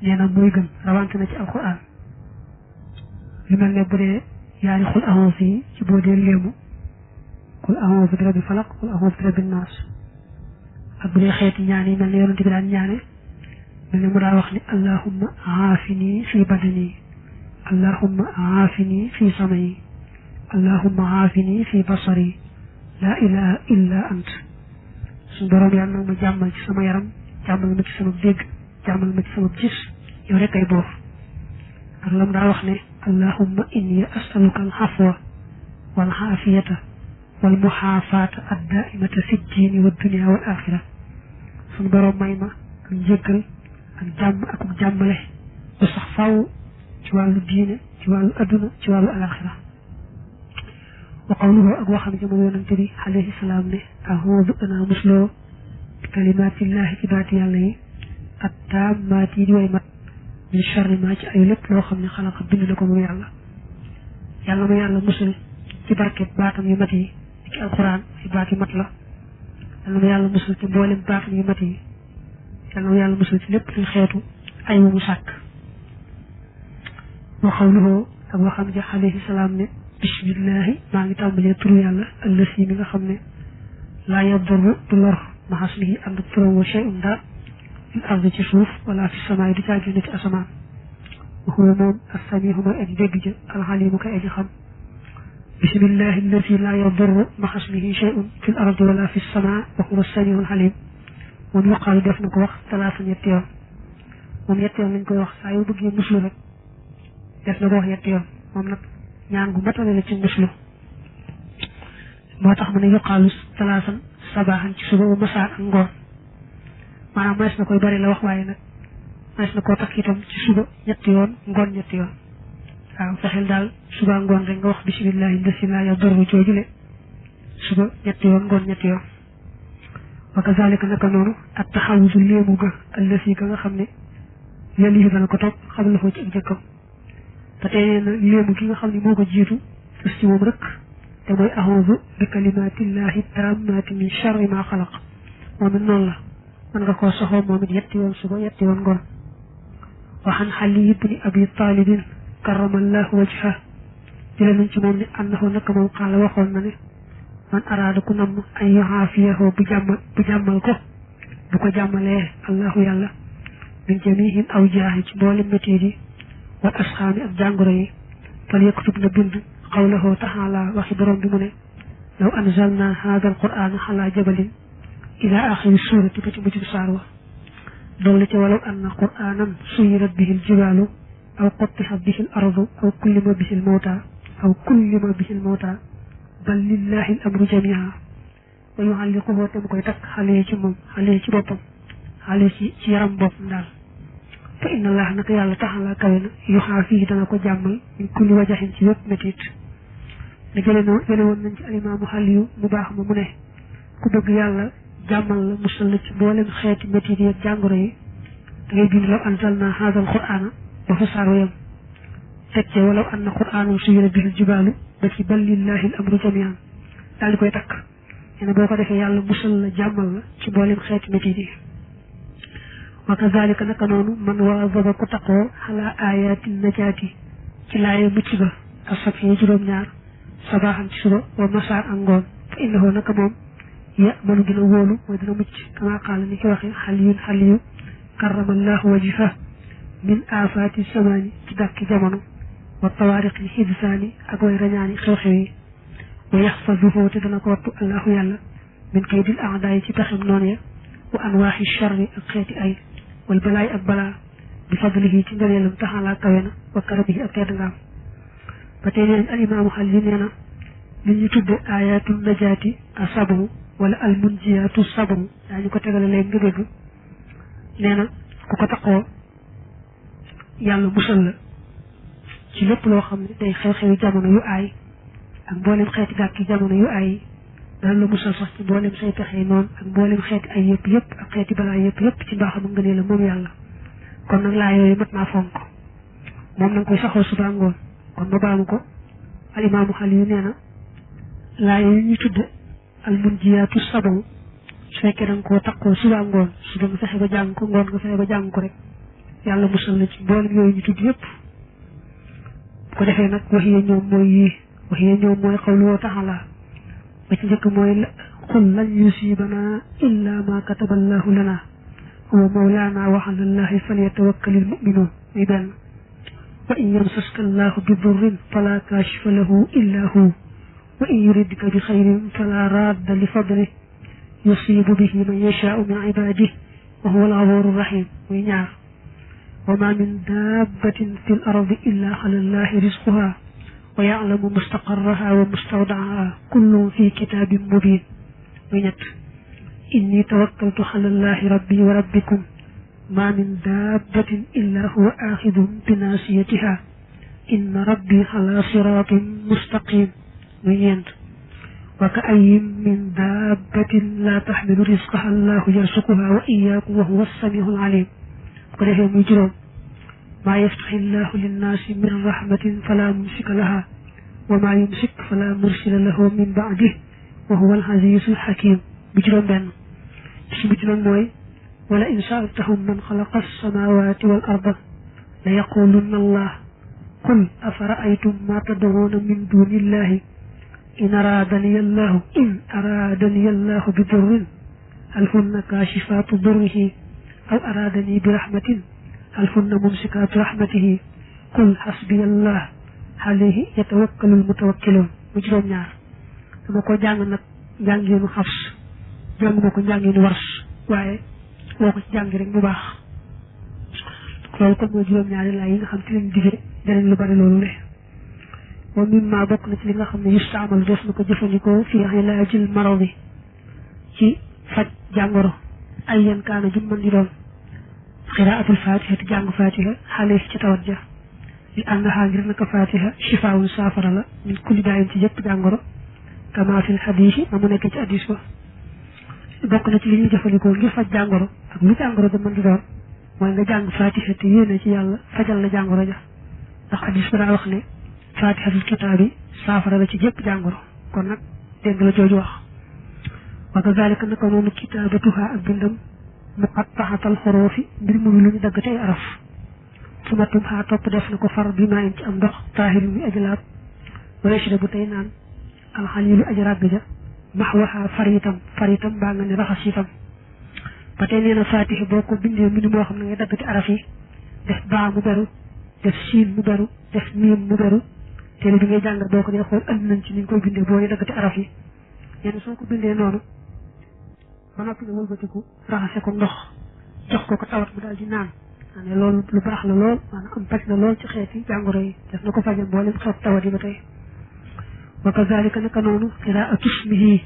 nee na mooy gën rawante na ci alquran lu mel ne bu dee yaari xul a'uuzu yi ci boo dee léemu qul a'uuzu bi rabbil falaq qul a'uuzu bi rabbin naas ak bu dee xeeti ñaan yi mel ne yonante bi daan ñaane mel ne mu daa wax ni allahumma aafini fi badani allahumma aafini fi sam'i allahumma aafini fi basari laa ilaha illa ant suñu borom yàlla nag ma jàmmal ci sama yaram jàmmal ma ci sama dégg jàmmal ma ci sama gis yow rek ay boor ak lam daa wax ne allahumma inni asaluka alxafwa wal xaafiyata wal muxaafaata addaimata fi diini wa dunia wal axira suñu borom may ma ak njëggal ak jàmm ak jàmmale bu sax faw ci wàllu diine ci wàllu adduna ci wàllu alaxira wa qawluhu ak waxam ci moom yonante bi alayhi salaam ne ahuudu ana musloo bi kalimaatillahi ci baati yàlla yi ak taammaat yi di way mat min charri ma ci ay lépp loo xam ne xalaqa bind na ko moom yàlla yàlla ma yàlla musul ci barket baatam yu mat yi ci alquran ay baat yu mat la yàlla ma yàlla musul ci mboolem baatam yu mat yi yàlla ma yàlla musul ci lépp luy xeetu ay mu sàkk wa qawluhu ak waxam ja alayhi salaam ne bismillahi maa ngi tàmbalee turu yàlla allasi mi nga xam ne laa yadurru du lor maxasmihi ànd ak turam wa shay'un dara fil ardi ci suuf wala fi samaay du caagin ci asamaan waxuwa moom assamihu mooy aji dégg ja alxalimu kay aji xam bismillahi allasi laa yadurru maxasmihi shay'un fil ardi wala fi samaa waxuwa assamihu alxalim moom yuqaalu def na ko wax talaata ñetti yoon moom ñetti yoon lañ koy wax saa yoo bëggee muslu rek def na ko wax ñetti yoon moom nag ñaan gu matale la ci muslu moo tax mu ne yuqaalu talaasan sabaaxan ci suba wa masaa ak ngoon maanaam mënees na koy bari la wax waaye nag mënees na koo takk itam ci suba ñetti yoon ngoon ñetti yoon waaw fexeel daal suba ngoon rek nga wax bismillahi allasi laa yadurru joojule suba ñetti yoon ngoon ñetti yoon wa kazalika naka noonu at taxawusu léemu ga allasi ga nga xam ne yelii dana ko topp xam la foo ci ak jëkkam te tey na léemu gi nga xam ne moo ko jiitu fës ci moom rek te mooy a'uuzu bi kalimaatillahi taammaati min charri ma xalaq moom it noonu la mën nga koo soxoo moom it yetti yoon suba yetti yoon ngoon waxan Ali ibni Abi Talibin karamallahu wajha jële nañ ci moom ne annahu naka moom xaala waxoon na ne man araada ku namm an yuxaafiyahu bu jàmmal ko bu ko jàmmalee allahu yàlla min jamihin aw jaahi ci mboolem métier yi wal asxaami ak jàngoro yi fal yaktub na bind qawlahu taala waxi borom bi mu ne law anzalna haada alqur'ana ala jabalin ila axiri suurati ba ci mujj saar wa doole ci walaw anna qur'anan suyirat bihi aljibaalu aw quttihat bihi al ardu aw kullima bihi almawta bal lillahi al amru jamiha wa yualliquhu te mu koy takk xale ci moom xale ci boppam xale ci yaram boppam daal fa inna allah naka yàlla taxala kawe na yuxaa fii dana ko jàmmal min kulli wajaxin ci yëpp métit ne jële woon nañ ci alimaamu xaliyu mu baax ma mu ne ku bëgg yàlla jàmmal la musal la ci mboolem xeeti métit yi ak jàngoro yi da ngay bind law anzalna haadal qur'aana ba fa saar yam teg ce walaw anna qur'aanan suyirat bihi jibaalu ba ci bal lillahi al amru jamian daal di koy takk nee na boo ko defee yàlla musal la jàmmal la ci mboolem xeeti métit yi wa kazalika naka noonu man waazaba ku taqoo xalaa ayaati najaati ci laaye mucc ba asab yi juróom-ñaar sabaaxan ci suba wa masaar ak ngoon fa innahu naka moom ya manu dina wóolu mooy dina mucc kama qaala ni ki waxe xaliyu karamallahu wajha min afaati samaani ci dàkki jamono wa tawaariqi xibsaani ak way rañaani xew-xew yi wa yaxfaduhu te dana ko wattu allahu yàlla min kaydil aadaay ci taxim noon ya wa anwaaxi charri ak xeeti ay wal balaay ak balaa bi fadlihi ci ngëneelam taxalaa kawe na wa karamihi ak tedd ngaam ba tey neen al imaamu xalli nee na li ñu tudde ayatul najaati a sabahu wala al munjiyaatu sabahu daañu ko tegale léegi nga dégg nee na ku ko taqoo yàlla musal la ci lépp loo xam ne day xew-xewi jamono yu aay ak mboolem xeeti gàkki jamono yu aay dana la musal sax ci mboolem say pexe noonu ak mboolem xeeti ay yëpp ak xeeti balaa yëpp ci mbaaxam nga ne la moom yàlla kon nag laa yooyu mat naa fonk moom nanga koy saxoo suba ngoon kon ma baamu ko al imaamu xali yu nee na laa yooyu ñu tudde al munjiyaatu sabaw su fekkee danga koo takkoo suba ngoon suba nga fexe ba jàng ko ngoon nga fexe ba jàng ko rek yàlla musal la ci mboolem yooyu ñu tudd yëpp bu ko defee nag waxiya ñoom mooy xawlu woo taxalaa ba ci njëkk mooy qul lan yusibanaa illa ma kataba allahu lana huwa mawlaana wa ala allahi falyatawakkalil mu'minuun muy benn wa in yamsaska allahu bi durrin fala kaashifa lahu illa hu wa in yuridka bi xayrin fala raadda li fadlih yusibu bihi man yashaau min ibaadihi wa huwa al-gafuuru rahiim muy ñaar wa ma min dabbatin fi l ardi illa ala allahi rizquha wa ya'lamu mustaqarraha wa mustawda'aha kullun fi kitaabin mubiin muy ñett inni tawakkaltu ala allahi rabbi wa rabbikum ma min dabbatin illa huwa aaxidun bi naasiyatiha inna rabbi ala siraatin mustaqim muy ñeent wa ka ayyin min dabbatin la taxmilu rizqaha allahu yarsuquha wa iyyakum wa huwa as-samii'u al-aliim bu ko defee muy juróom maa yaftaxi llahu linnaasi min rahmatin fala mumsika laha wa maa yumsik fala mursila lahu min ba'dihi wa huwa al-aziizu al-hakiim bu juróom benn ci bu juróom mooy wala in sa'altahum man xalaqa as-samaawaati wal arda la yaqulunna allah qul afara'aytum ma tad'uuna min duuni illahi in araadani allahu bi durrin hal hunna kaashifaatu durrihi aw araadani bi rahmatin hal hunna mumsikaatu rahmatihi qul hasbiya allah alayhi yatawakkalul mutawakkiluun mu juróom ñaar dama ko jàng nag njàngeenu xafs jàng ma ko njàngeenu wars waaye woo ko ci jàng rek bu baax loolu kon mooy juróom ñaari laa yi nga xam ci leen digee jëriñ lu bari loolu le moom mimma bokk na ci li nga xam ne yustaamal def na ko jëfandikoo fi ilaajil maradi ci faj jàngoro ay yan kaana jum mën di doon xiraatul fatiha te jàng fatiha xale ci tawat ja li annaha ngir naka fatiha shifaawun saafara la min kulli daayin ci jëpp jàngoro kama fil xadiisi ma mu nekk ci hadiis ba bokk na ci li ñuy jëfandikoo ngir faj jàngoro ak lu jàngoro da mën di doon mooy nga jàng fatiha te yéene ci yàlla fajal la jàngoro ja ndax hadiis ba daa wax ne fatihatul kitaab yi saafara la ci jëpp jàngoro kon nag dégg la jooju wax wa kazalika naka noonu kitaabatuha ak bindam muqattaxatal xoroofi mbir mu lu ñu dagg tey araf su ma tum xaa topp def na ko far bi maa in ci am ndox taahir mi aji laab wala si bu tey naan alxalilu aji ràgg ja max waxaa faritam baa nga ne raxas itam ba tey nee na fatiha boo ko bindee mbind moo xam ne ngay dagg ci araf yi def baa mu beru def siin mu beru def miim mu beru téere bi ngay jàng boo ko dee xool andi nañ ci ni ñu koy bindee boo dee dagg ci araf yi nee na soo ko bindee noonu ba noppi nga wëlbatiku raxase ko ndox jox ko tawat mu daal di naan ne loolu lu baax la lool maanaam am paj la lool ci xeeti jàngoro yi def na ko fajal mboolem xeet tawat yi ba tey wa kazalika naka noonu qiraatu ismihi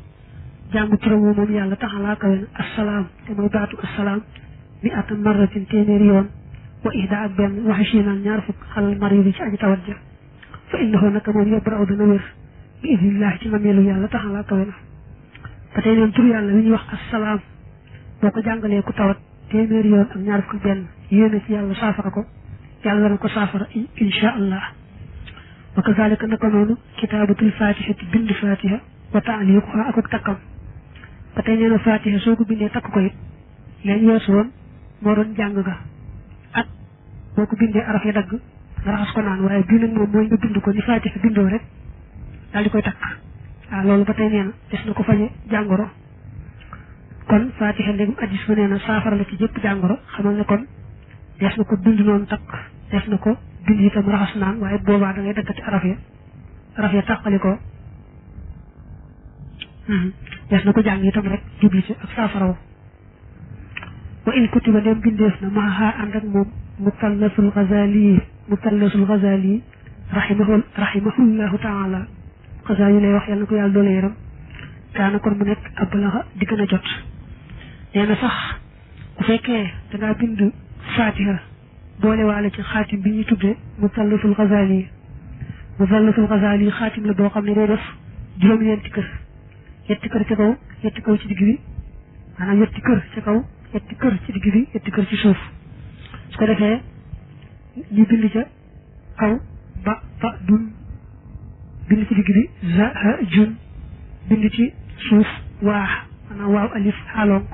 jàngu turam moom yàlla taxalaa kawe na assalaam te mooy baatu assalaam mi ata marratin téeméeri yoon wa ihda ak benn wa ishriina ñaar fukk xalal maridi ci aji tawat ja fa innahu naka moom yabra'u dana wér bi idnillahi ci nameelu yàlla taxalaa kawe na ba tey neen tur yàlla wi ñuy wax assalaam boo ko jàngalee ku tawat téeméeri yoon ak ñaar fukk benn yéene ci yàlla saafara ko yàlla dana ko saafara insha allah wa kazalika naka noonu kitaabatul fatihati bind fatiha wa taaliquha ak takkam ba tey nee na fatiha soo ko bindee takk ko it leen weesu woon moo doon jàng ga ak boo ko bindee araf ya dagg nga raxas ko naan waaye bii nag moom mooy nga bind ko ni fatiha bindoo rek daal di koy takk waaw loolu ba tey nee na des na ko faje jàngoro kon fatiha léegi addis ba nee na saafara la ci jëpp jàngoro xamal ne kon des na ko bind noonu takk des na ko bind itam raxas naan waaye boobaa da ngay daggati araf ya tàqali ko des na ko jàng itam rek jubli ci ak saafaraw wa in kutiba dem bindeef na maaha ànd ak moom mutallasul Ghazali rahimahullahu taala Ghazali lay wax yàlla na ko yàlla doole yaram kaana kon mu nekk ablaxa di gën a jot nee na sax bu fekkee dangaa bind fatiha boole waale ci xaatim bi ñuy tuddee mutallasul Ghazali xaatim la boo xam ne day def juróom-ñeenti kër yetti kër ci kaw yetti kaw ci digg bi maanaam yetti kër ci kaw yetti kër ci digg bi yetti kër ci suuf su ko defee ñu bind ca kaw ba dun bind ci digg bi za ha jun bind ci suuf waax maanaam waaw alif xaalonk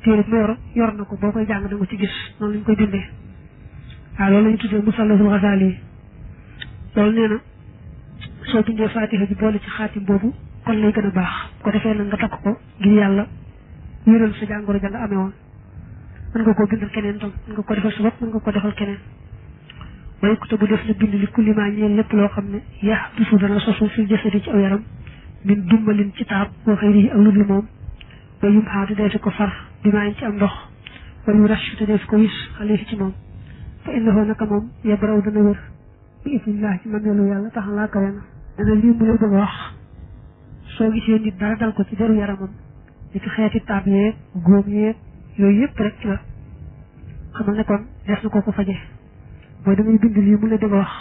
téere bi yor na ko boo koy jàng da nga ci gis noonu lañ koy bindee waaw loolu lañu tuddee musallasul Ghazali loolu nee na soo bindee fatiha bi boole ci xaatim boobu kon lay gën a baax ko defee nag nga takk ko ngir yàlla wéral sa jàngoro ja nga amee woon mën nga koo bindal keneen tam mën nga ko defal sa bopp mën nga ko defal keneen waaye ku te bu def na bind li kullimaa ñeel lépp loo xam ne yaa dusu dana sosu fi jësadi ci aw yaram min dumbalin ci taab boo xëy rii ak lu dul moom wa yum xaatu dee fi ko far bi maayin ci am ndox wa yu rash te dee fi ko wis xale fi ci moom fa innahu naka moom yabraw dana wér bi idnillah ci maneelu yàlla tax laa kawe na dana lii mu lay bëgg a wax soo gisee nit dara dal ko ci deru yaramam ni ki xeeti taab yeeg góom yeeg yooyu yëpp rek ci la xamal ne kon des na ko faje mooy da ngay bind lii mu la bëgg a wax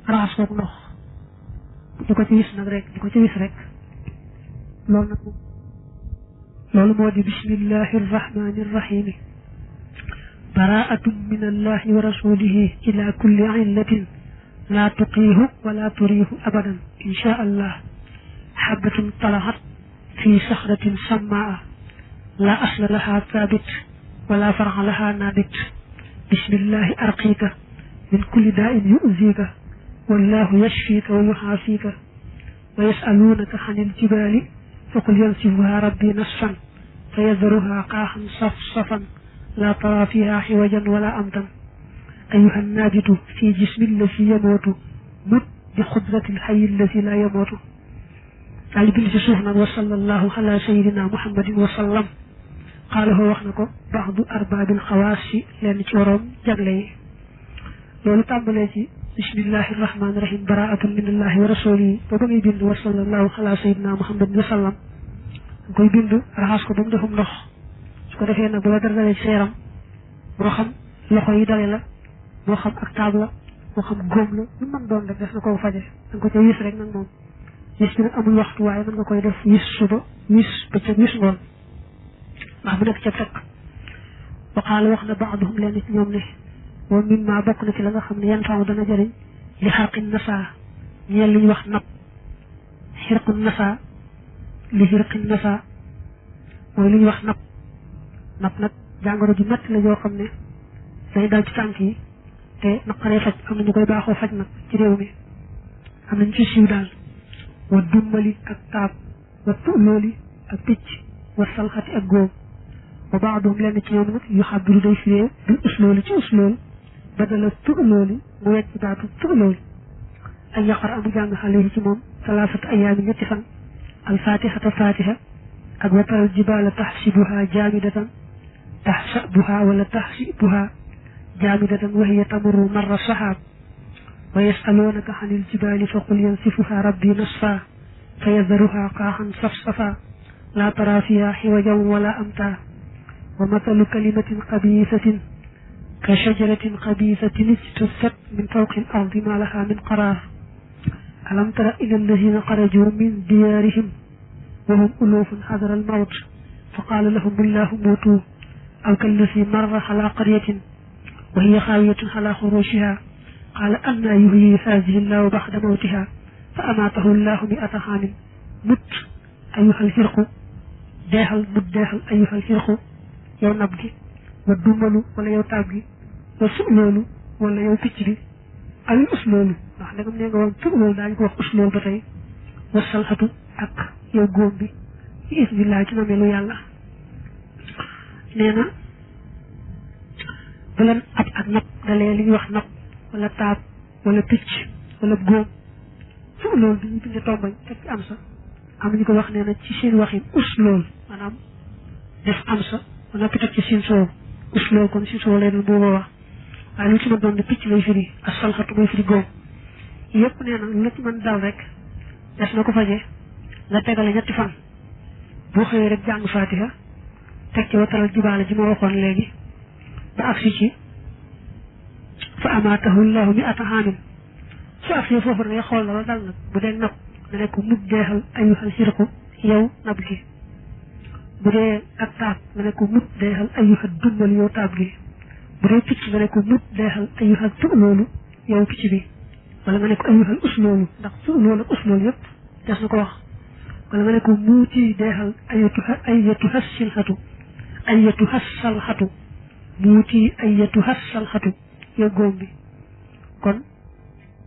raxas kook ndox di ko ci wis nag rek di ko ci wis rek loolu nag loolu moo di bismillahi rrahmani rrahimi baraatun min allahi wa rasulihi ila kulli illatin la tuqiihu wala turiihu abadan insha allah حبة طلعت في صخرة سماء لا أصل لها ثابت ولا فرع لها نابت بسم الله أرقيك من كل داء يؤذيك والله يشفيك ويحافيك ويسألونك عن الجبال فقل ينسفها ربي نصفا فيذرها قاحا صفصفا لا ترى فيها حوجا ولا أمتا أيها النابت في جسم الذي يموت مت بخضرة الحي الذي لا يموت daal bind ci suuf nag wa sallallahu ala sayidina muhammadin wa sallam xaalahu wax na ko baxdu arbaabil xawaas yi leen ci waroom jagle yi loolu tàmbalee ci bismillahi rahmaani rahim baraatun minallahi wa rasulihi ba ba ngay bind wa sallallahu ala sayidina muhammadin wa sallam nga koy bind raxas ko ba mu defum ndox su ko defee nag bu la dara dalee ci sa yaram moo xam loxo yi dale la moo xam ak taab la moo xam góom la lu mën doon rek des na koo faje da nga ko ca wis rek nag moom wis bi nag amul waxtu waaye mën nga koy def wis suba wis bëccëg wis ngoon ndax bu nekk ca fekk waxaala wax na baaduhum leen ci ñoom ne moom min maa bokk na ci la nga xam ne yan faaw dana jëriñ li xarqin nasa ñeel li ñu wax nab xirqun nasa li xirqin nasa mooy li ñu wax nab nag jàngoro ju metti la joo xam ne day dal ci tànk yi te naqaree faj am na ñu koy baaxoo faj nag ci réew mi am nañu ci siiw daal wa dummali ak taab wa tulooli ak picc wa salxati ak góom wa baaduhum lenn ci ñoom nag yu xabiru day firee bil uslooli ci uslool badala tulooli mu wecc baatu tulooli ay yaqar amu jàng xale yi ci moom salaasata ayaami ñetti fan alfatihata fatiha ak wa taral jibaala taxsibuha jaamidatan taxsabuha wala taxsibuha jaamidatan wa hiya tamurru marra saxaab wa yasaluunaka xanil jibaali fa qul yansifuha rabbi nasfa fa yadaruha qaaxan safsafa laa tara fiha xiwajan wala amta wa mathalu kalimatin xabiisatin كشجرة خبيثة اجتثت من فوق الأرض ما لها من قرار ألم تر إلى الذين خرجوا من ديارهم وهم ألوف حذر الموت فقال لهم الله موتوا أو كالذي مر على قرية وهي خاوية على خروشها قال أنى يحيي هذه الله بعد موتها فأماته الله 100 عام مت أيها الفرق deexal mu deexal ayuhal xirqu yow nab gi wa dumalu wala yow taab gi wa su loolu wala yow picc bi ayul us loolu ndax ndegam nee nga woon fu loolu daañu ko wax us loolu ba tey wa salxatu ak yow góom bi ci isbillah ci namelu yàlla nee na bu leen ab ak nab dalee li ñuy wax nab wala taab wala picc wala góom fu loolu dañuy binde tombañ fekk am sa am ñu ko wax nee na ci seen waxin us lool maanaam def am sa ba noppi teg ci seen soow us lool kon si soow lay doon booba wax waaye lu ci mën doon de picc lay firi ak salxatu mooy firi góom yëpp nee na lu la ci mën dal rek des na ko faje nga tegale 3 fan boo xëyee rek jàng fatiha teg ci wataral jibaale ji ma waxoon léegi ba agsi ci fa amaatahu llahu 100 aamin su agsee foofu da ngay xool la dal nag bu dee nag nga ne ko mut deexal ayuhal xirqu yow nab gi bu dee ak taab nga ne ko mut deexal ayuhal dumbal yow taab gi bu dee picc nga ne ko mut deexal ayuhal tu loolu yow picc bi wala nga ne ko ayuhal us loolu ndax tu loolu ak us loolu yëpp des na ko wax wala nga ne ko muuti deexal ayatu hassilxatu ayatu hassalxatu muuti ayatu hassalxatu yow góom bi kon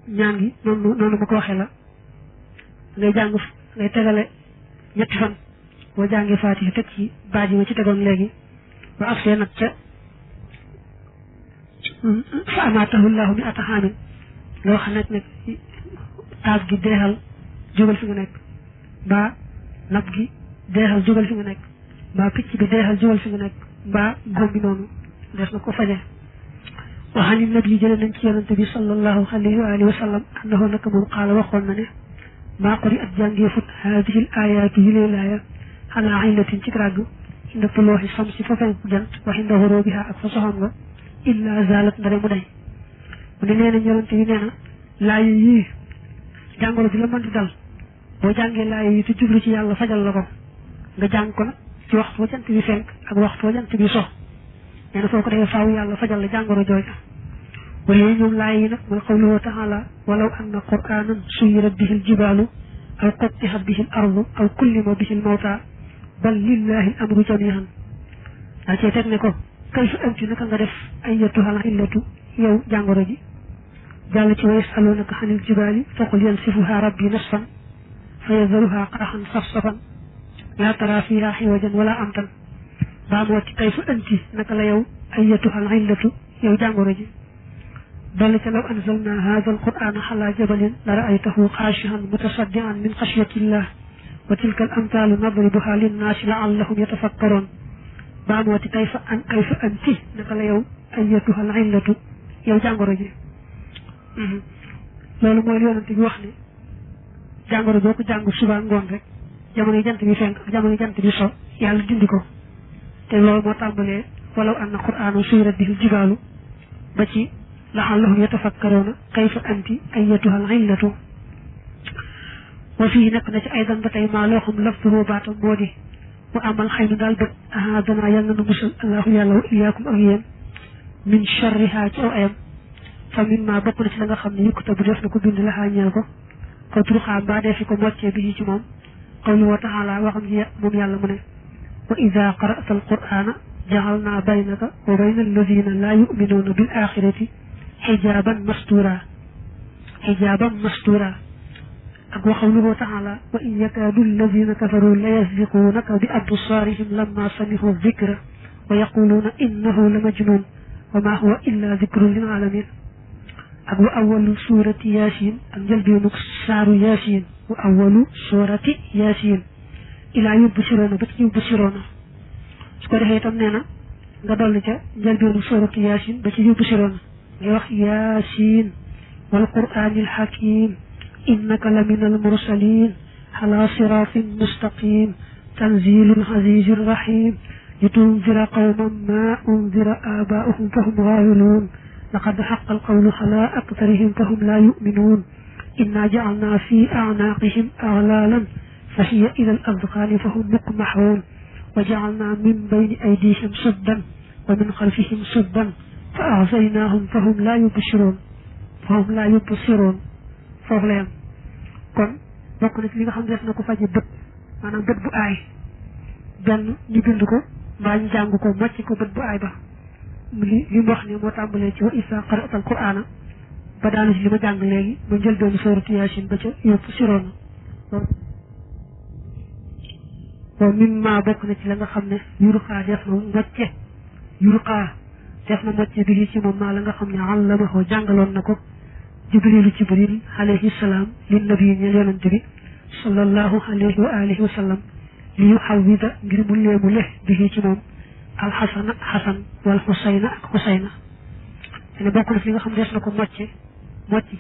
ñaan gi noonu ma ko waxee la ngay jàng ngay tegale 3 fan boo jàngee Faatiha teg ci baat yi ma ci tegoon léegi ba agsee nag ca fa amaatahu llahu 100 aamin nga wax nag taab gi deexal jógal fi nga nekk mbaa nab gi deexal jógal fi nga nekk mbaa picc bi deexal jógal fi nga nekk mbaa góom bi noonu des na ko faje waxani nabi jële nañ ci yonante bi sallallahu alayhi wa alihi wa sallam annahu naka moom qaala waxoon na ne maa quri at jàngee fut haadihi l ayaatu yi lee laaya xalaa aylatin ci ràgg inda tulooxi samsi fa fenk jant wa inda xurubiha ak fa soxam nga illa zalat ndare mu day mu ne nee na yonante bi nee na laaya yii jàngoro bi la mën di dal boo jàngee laaya yi te jublu ci yàlla fajal la ko nga jàng ko nag ci waxtu wa jant bi fenk ak waxtu wa jant bi sox nee na foo ko defee faaw yàlla fajal la jàngoro jooja waaye ñoom laay yi nag mooy qawluhu taala walaw anna qur'anan suyirat bihi ljibaalu aw quttihat bihi l ardu aw kullima bihi l mawta bal lillahi l amru jamihan daa cee teg ne ko kayfa anti naka nga def ayyatuha l illatu yow jàngoro ji jàll ci wa yasalunaka anil jibaali faqul yansifuha rabbi nasfan fa yadharuha qarahan safsafan laa tara fiha xiwajan wala amtan baa moo ci kayfa anti naka la yow ayyatuha al illatu yow jàngoro ji dolli ca law anzalna hada alquran ala jabalin la raaytahu xaashihan mutasaddian min xashyatillah wa tilka al amthalu nadribuha linnaasi laallahum yatafakkaroon baa moo ci kayfa anti naka la yow ayyatuha al illatu yow jàngoro ji loolu mooy yonante bi wax ne jàngoro boo ko jàng suba ngoon rek jamono yi jant bi fenk ak jamono yi jant bi so yàlla dindi ko te loolu moo tàmbalee walaw anna qur'aana suyirat bihi ljibaalu ba ci laallahum yatafakkaroona kayfa anti ayyatuha al illatu wa fii nekk na ci aydan ba tey maa loo xam laftuhu baatam moo di mu amal xëy na daal bët ahadana yàlla na musal allahu yàlla wa iyaakum ak yéen min charriha ci aw ayam fa min ma bokk na ci la nga xam ne yukkata bu def na ko bind laxaa ñeel ko ko turuxaa mbaa dee fi ko moccee bi ci moom qawluhu taala waxam ji moom yàlla mu ne wa ida qara'ta alqur'ana jaxalna baynaka wa bayna alladina laa yuminuuna bil axirati xijaaban mastura ak wa qawluhu taala wa in yakaadu alladina kafaru la yasbiquunaka bi absaarihim lamma samihu dikra wa yaquluuna innahu la majnun wa ma huwa illa dikrun lil alamin ak wa awalu surati yasin ak njëlbeenug saaru yasin wa awalu surati yasin ilaa yubsiroona ba ci yubsiroona su ko defee itam nee na nga dolli ca njëlbeenug surati yasin ba ci yubsiroona ngay wax yasin wal qur'anil hakim innaka la min al mursalin ala siratin mustaqim tanzilul azizir rahim لتنذر قوما ما أنذر آباؤهم فهم غافلون لقد حق القول على أكثرهم فهم لا يؤمنون إنا جعلنا في أعناقهم أغلالا فهي إلى الأذقان فهم مقمحون وجعلنا من بين أيديهم سدا ومن خلفهم سدا فأغشيناهم فهم لا يبصرون foofu la yam kon bokk na ci li nga xam ne def na ko faje bët maanaam bët bu aay benn ñu bind ko mbaa ñu jàng ko mocc ko bët bu aay ba li mu wax ne moo tàmbalee ci wa isa qara'ta al qur'ana ba daanu ci li ma jàng léegi mu jël doon sooratu yaasin ba ca yëpp siroon wa mimma bokk na ci la nga xam ne yuruqaa def na mocce bi ci moom maa la nga xam ne allamahu jàngaloon na ko jibril alayhi salaam lin nabi ñeel yonante bi sallallahu alayhi wa alihi wa sallam li yu xawwida ngir mu leemu le bi ci moom alxasana xasan wal xusayna ak xusayna ne bokk na ci li nga xam ne des na ko mocc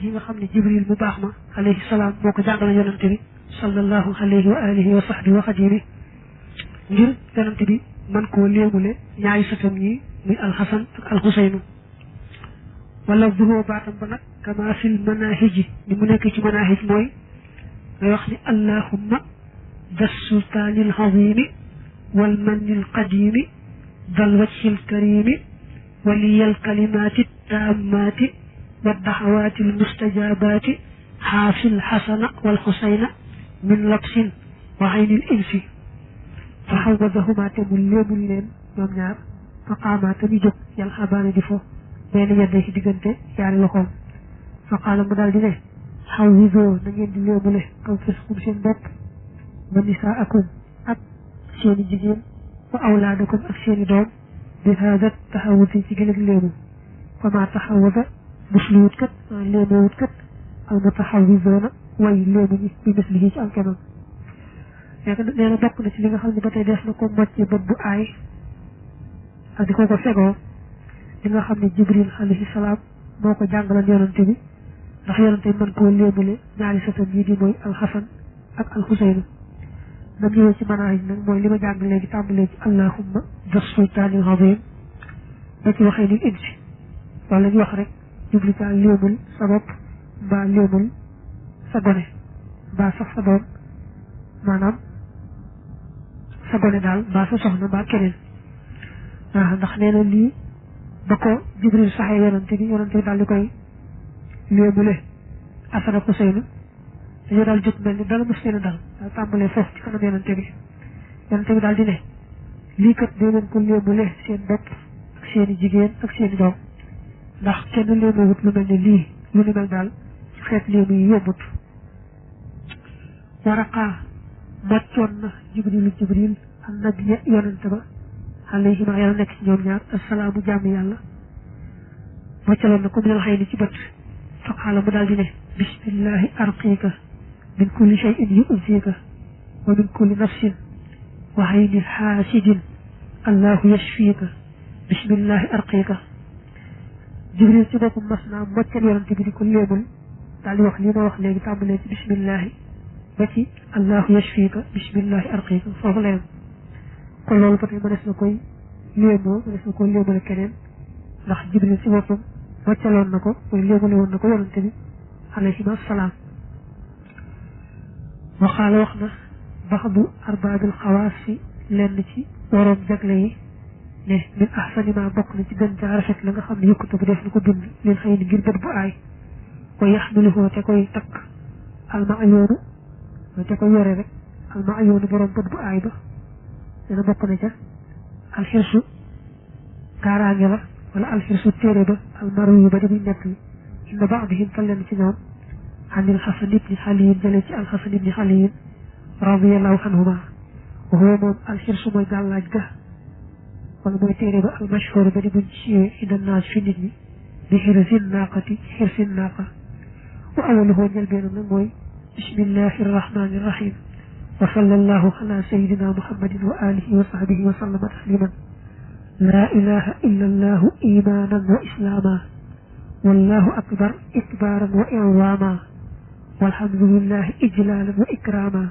gi nga xam ne jibril mu baax ma alayhi salaam moo ko jàngaloon yonante bi sallallahu alayhi wa alihi wa sahbihi wa xadimi ngir yonante bi man koo léemule ñaari sëtam ñi muy alxasan ak alxusaynu wala duhoo baatam ba nag kama fil manahiji ni mu nekk ci manahij mooy ngay wax ni allahumma das sultaanil azimi wal mannil qadimi dal wajhil karimi waliyal kalimaati taammaati wa daxawaatil mustajabaati xaafil xasana wal xusayna min labsin wa aynil insi fa xawwadahuma te mu léemul leen ñoom ñaar fa qaamaa te ñu jóg yàlla xabaane di fo benn yedde ci diggante yaari loxoom fa qaala mu daal di ne xawwisoo na ngeen di léemule anfusakum seen bopp wa nisaakum ak seeni jigéen wa awlaadakum ak seeni doom bi haada taxawuti ci gën ak léemu fa maa taxawusa musluwut kat léemoowut kat al mutaxawisoona way léemu ñi bi mislihi ci am kemam nee na bokk na ci li nga xam ne ba tey des na ko mocce bët bu aay ak di ko fegoo li nga xam ne jibril alayhi salaam moo ko jàngaloon yonante bi ndax yonante bi mën koo léemule ñaari sëtam yi di mooy alxasan ak alxuseynu nam ñëwee ci manaaj nag mooy li ma jàng léegi tàmbalee ci allahumma das sultaanil azim ba ci waxee ni insi loolu la ñu wax rek jubli caa léemul sa bopp mbaa léemul sa gone mbaa sax sa doom maanaam sa gone daal mbaa sa soxna mbaa keneen ndax nee na lii ba ko jibril saxee yonante bi daal di koy léemule Asan ak Useynu dañoo daal jóg mel ni dala mos leen a dal daal tàmbalee foofu ci kanam yonante bi daal di ne lii kat dee leen ko léemule seen bopp ak seeni jigéen ak seeni doom ndax kenn léemewut lu mel ne lii lu ni mel daal ci xeet léemu yi yombut waraqaa moccoon na jibril annabiya yonante ba alayhima yàlla nekk ci ñoom ñaar assalaamu jàmm yàlla moccaloon na ko minal xëy ni ci bët fa qaala mu daal di ne bismillahi arqiika min kulli shay'in yu'zika wa min kulli nafsin wa ayni xaasidin allahu yashfiika bismillahi arqiika jibril ci boppam mas naa moccal yonante bi di ko léemul daal di wax lii ma wax léegi tàmbalee ci bismillahi ba ci allahu yashfiika bismillahi arqiika foofu la yem kon loolu ba tey mënees na koy léemoo mënees na koy léemale keneen ndax jibril ci boppam moccaloon na ko mooy léemale woon na ko yonante bi alayhi salaam waxaala wax na baxdu arbaabil xawaas si lenn ci waroom jagle yi ne min ahsani ma bokk na ci gën caa rafet la nga xam ne yëkkatu bu def na ko bind leen xëy ni ngir bët bu aay wa yaxmiluhu te koy takk alma ayoonu te koy yore rek alma ayoonu borom bët bu aay ba dana bokk na ca alxirsu kaaraange la wala alxirsu téere ba almaru yu ba di muy nekk inna baadihim tal leen ci ñoom anil xasan ibni xaliyin jëlee ci alxasan ibni xaliyin radiallahu anhuma wa huwa moom alxirsu mooy gàllaaj ga wala mooy téere ba almashhur ba di buñ siiwee inda naas fi nit ñi bi xirsin naaqati xirsin naaqa wa awaluhu njëlbeenam nag mooy bismillahi arrahmani irrahim wa sallallahu ala sayidina muhammadin wa alihi wa sahbihi wa sallama tasliman la ilaha illa allahu imanan wa islama wallahu akbar ikbaran wa inzama walhamdulillahi ijlalan wa ikrama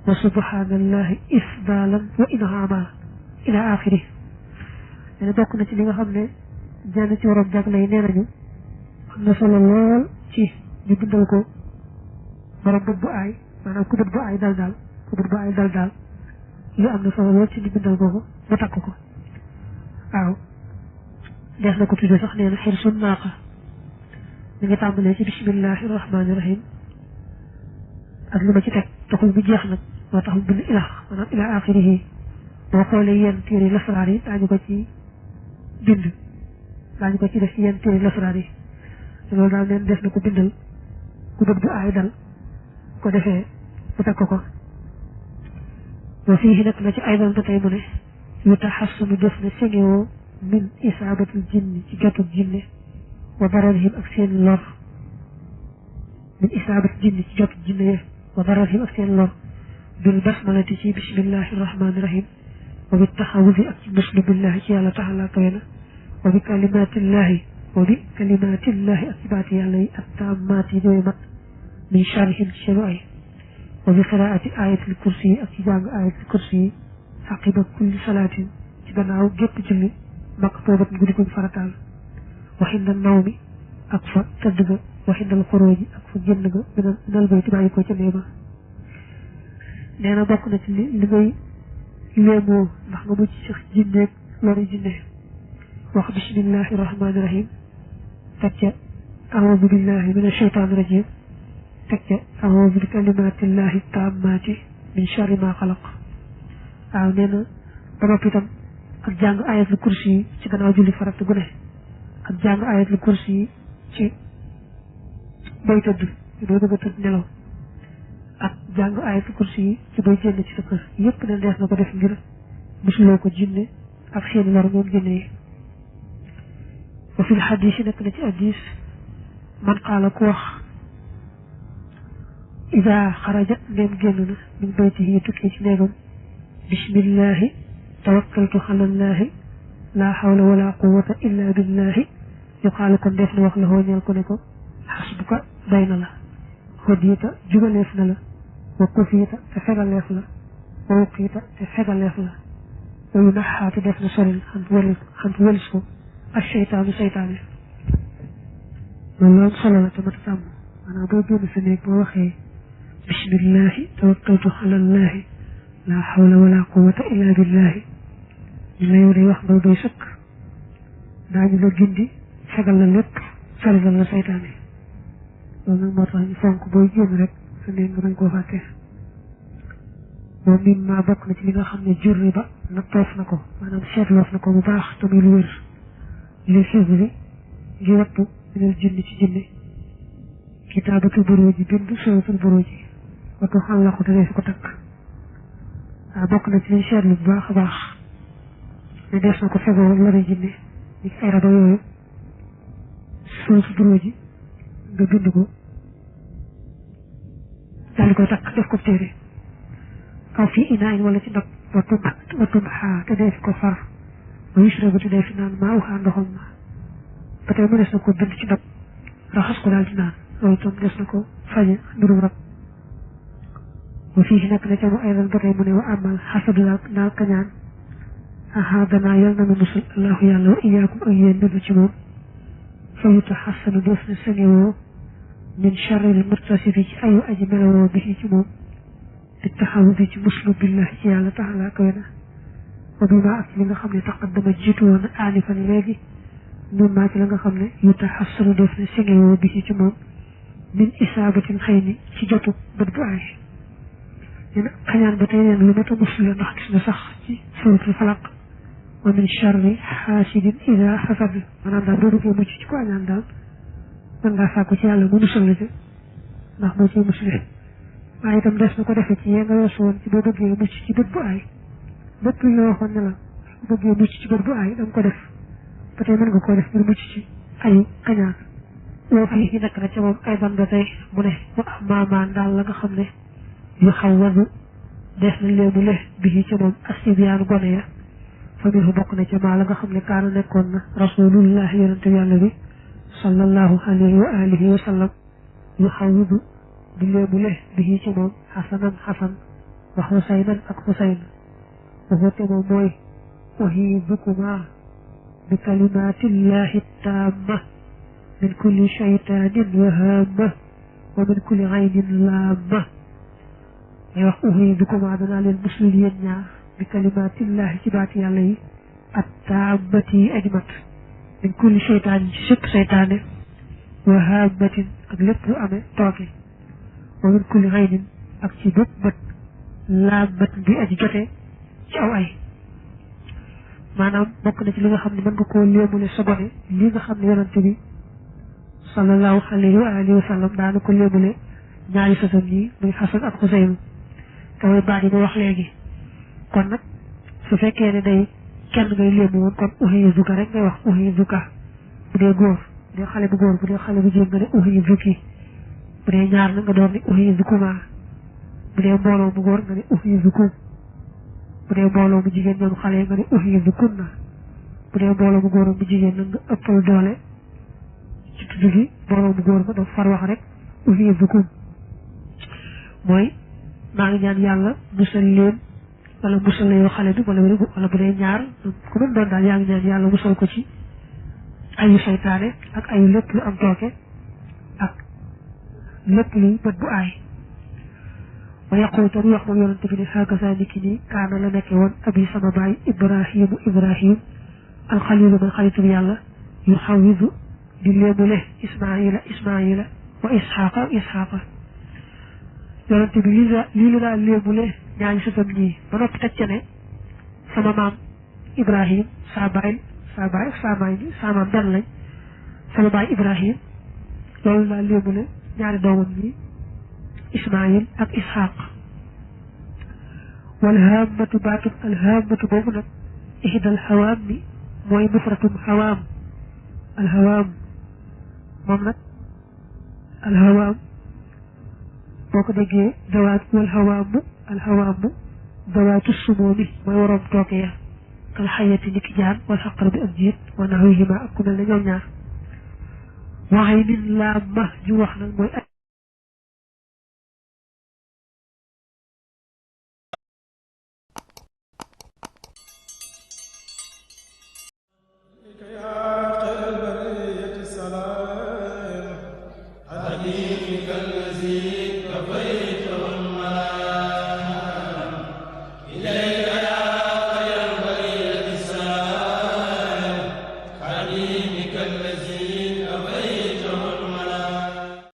wa subhanallahi isdalan wa inhama ila axiri nee na bokk na ci li nga xam ne jenn ci waroon jagle yi nee nañu am na solo lool ci ñu bindal ko borom bët bu aay maanaam ku bët bu aay dal daal lu am na solo lool ci ñu bindal ko mu takk ko waaw dees na ko tudde sax nee na xirsun naaqa mi ngi tàmbalee ci bismillahi rahmaani rahim ak lu ma ci teg taxul bu jeex nag moo tax mu bind ilax maanaam ila axirihi boo xoolee yenn téere lasraar yi daañu ko ci bind daañu ko ci def ci yenn téere lasraar yi loolu daal neen des na ko bindal ku bët bu aay dal ko defee mu teg ko wa fii nekk na ci aydan ba tey mu ne yu taxassunu def na sengewoo min isaabatul jinni ci jotul jinne wa dararihim ak seen lor min isaabatul jinni ci jotul jinne wa dararihim ak seen lor bil basmalati ci bismillahi rahmaani rahim wa bi taxawusi ak ci muslu billahi ci yàlla taxala kawe na wa bi kalimatillahi ak ci baati yàlla yi ak taammaat yi ñooy mat min charihim ci seenu ay wa bi qiraati ayatul kursi yi ak ci jàng ayatul kursi yi aqiba kulli salaatin ci gannaaw gépp julli maktubat guddi guñ farataal waxinda naw mi ak fa tëdd ga waxindal xorooji ak fa génn ga minal bayti bàyyi ko ca néeba nee na bokk na ci li ngay léemoo ndax nga mucc ci jinneeg lori jinne wax bismillahi rahmaani rahim teg ca aoudu billahi min asheytaani rajim teg ca aoudu bi kalimatillahi taammaati min charri ma xalaq waaw nee na ba noppi itam ak jàng ayatul kursi yi ci gannaaw julli farata gu ne ak jàng ayatul kursi yi ci bay tëdd doo bëgg a tëdd nelaw ak jàng ayatul kursi yi ci bay génn ci sa kër yépp ne dees na ko def ngir musuloo ko jinne ak seeni lor moom jinne yi wa fil xadis yi nekk na ci addis man qaala ku wax ida xaraja ndem génn na min baytihi tukkee ci néegam bismillahi tawakkaltu alallahi la hawla wala quwwata illa billahi yuqaalu kon def na wax la ñeel ko ne ko xasbuka doy na la hoddiita jubaleef na la wa kufiita te fegaleef la wa wuqiita te fegaleef la wa yunaxaatu def na soril xant wëlis ko ak seytaanu seytaane loolu solo la te mat sàmm maanaam boo génn sa néeg boo waxee bismillahi tawakkaltu alallahi la hawla wala quwwata illa billahi ñu la yow day wax nga doy sëkk daañu la gindi fegal la lépp sorilal la seytaane loolu nag moo tax ñu fonk booy génn rek sa néeg nga bañ koo fàtte moom mim maa bokk na ci li nga xam ne jurri ba nattoof na ko maanaam seetloof na ko bu baax te muy lu wér li xis bi ngi wattu minal jinni ci jinne kitaabatul buruuji bind suratul buruuji wattu xam la ko te dee fi ko takk waaw bokk na ci liñ seetlu bu baax a baax ne dees na ko fegoo lori jinne ni ay raba yooyu suratul buruuji nga bind ko daal di koy takk def ko téere aw fii inaayin wala ci ndab wattum xaa te dee fi ko far ba yusrabu te dee fi naan maa uxaa ndoxam ma ba tey mu des na ko bind ci ndab raxas ko daal di naan loolu itam des na ko faje mbirum rab wa fii nekk na ca mu aydan ba tey mu ne wa amal xasadu daal kañaan aha danaa yal na nu musul allahu yàlla wa iyaakum ak yéen bindu ci moom fa yutaxassanu def na sangewoo min charril murtasifi ci ayu aji melawoo bi ci moom di taxawu bi ci muslu billahi ci yàlla taxalaa kawe na wa bi maa ak ci li nga xam ne taqaddama jiitu woon aanifan léegi ñun maa ci la nga xam ne yutaxassanu def na sangewoo bi ci moom min isaabatin xëy ni ci jotu bët bu aay leen xañaan ba tey leen lu mat a muslu la ndax gis na sax ci suratul falaq wa min charri xaasidin ida xasad maanaam daal boo bëggee mucc ci ko añaan daal mën ngaa sàkku ci yàlla mu musal la ci ndax moo ciy musle waaye itam des na ko defee ci yee nga weesu woon ci boo bëggee mucc ci bët bu aay bépp li nga waxoon ne la boo bëggee mucc ci bët bu aay da nga ko def ba tey mën nga koo def ngir mucc ci ayu kañaan loo fii yi nekk na ca moom ay ban ba tey mu ne wa maamaan daal la nga xam ne yu xaw wadu des na léemu le bi ci moom asibiyaanu gone ya fa minhu bokk na ca maa la nga xam ne kaana nekkoon na rasulullah yonente yàlla bi sallallahu alayhi wa alihi wa sallam yu xawidu di léemule bi ci moom xasanan xasan wa xusaynan ak xusayn waxoote moom mooy أهيبكما بكلمات الله التامة من كل شيطان وهامة ومن كل عين لامة أهيبكما دنا للمسلمين بكلمات الله تبات عليه التامة أجمت من كل شيطان شك شيطان وهامة أغلب أمي توكي ومن كل عين أكتبت بت لامة بأججته أو أي maanaam bokk na ci li nga xam ne mën nga koo léemule sa gone li nga xam ne yonante bi sallallahu alayhi wa alihi wa sallam daana ko léemule ñaari sëtam yi muy Xasan ak Xuseynu te mooy baat yi ma wax léegi kon nag su fekkee ne day kenn ngay léemu woon kon uhizuka rek ngay wax uhizuka bu dee góor bu dee xale bu góor bu dee xale bu jigéen nga ne uhizuki bu dee ñaar na nga doon ne uhizukuma bu dee mbooloo bu góor nga ne uhizukum bu dee mbooloo bu jigéen ñoom xale nga ne uhizukunna bu dee mbooloo bu góor bu jigéen nag nga ëppal doole ci tudd gi mbooloo bu góor ba dafa far wax rek uhizukum mooy maa ngi ñaan yàlla musal leen wala musal la yow xale bi wala bu dee ñaar ku mën doon daal yaa ngi ñaan yàlla musal ko ci ayu seytaane ak ayu lépp lu am tooke ak lépp luy bët bu aay wa yaqul te wax moom yonante bi ne hakaza niki nii kaana la nekke woon abi sama baay ibrahim alxalilu man xalitub yàlla yu xawidu di léemule ismaila wa isxaqa yonante bi lii la daal léemule ñaari sëtam ñii ba noppi teg ca ne sama maam ibrahim saa baay ak saa maam benn lañ sama baay ibrahim loolu daal léemule ñaari doomam ñi ismail ak ishaq walhaamatu baatub alhaamatu boobu nag ihdal hawaam mi mooy mufratum hawaam alhawaam moom nag alhawaam boo ko déggee dawaat alhawaamu dawaatu sumoomi mooy waroom tooke ya kal xayati niki jaan wal xaqar bi ak jiit wa naxwihima ak ku mel ne ñoom ñaar waxay nin laa ma ju wax nag mooy الذي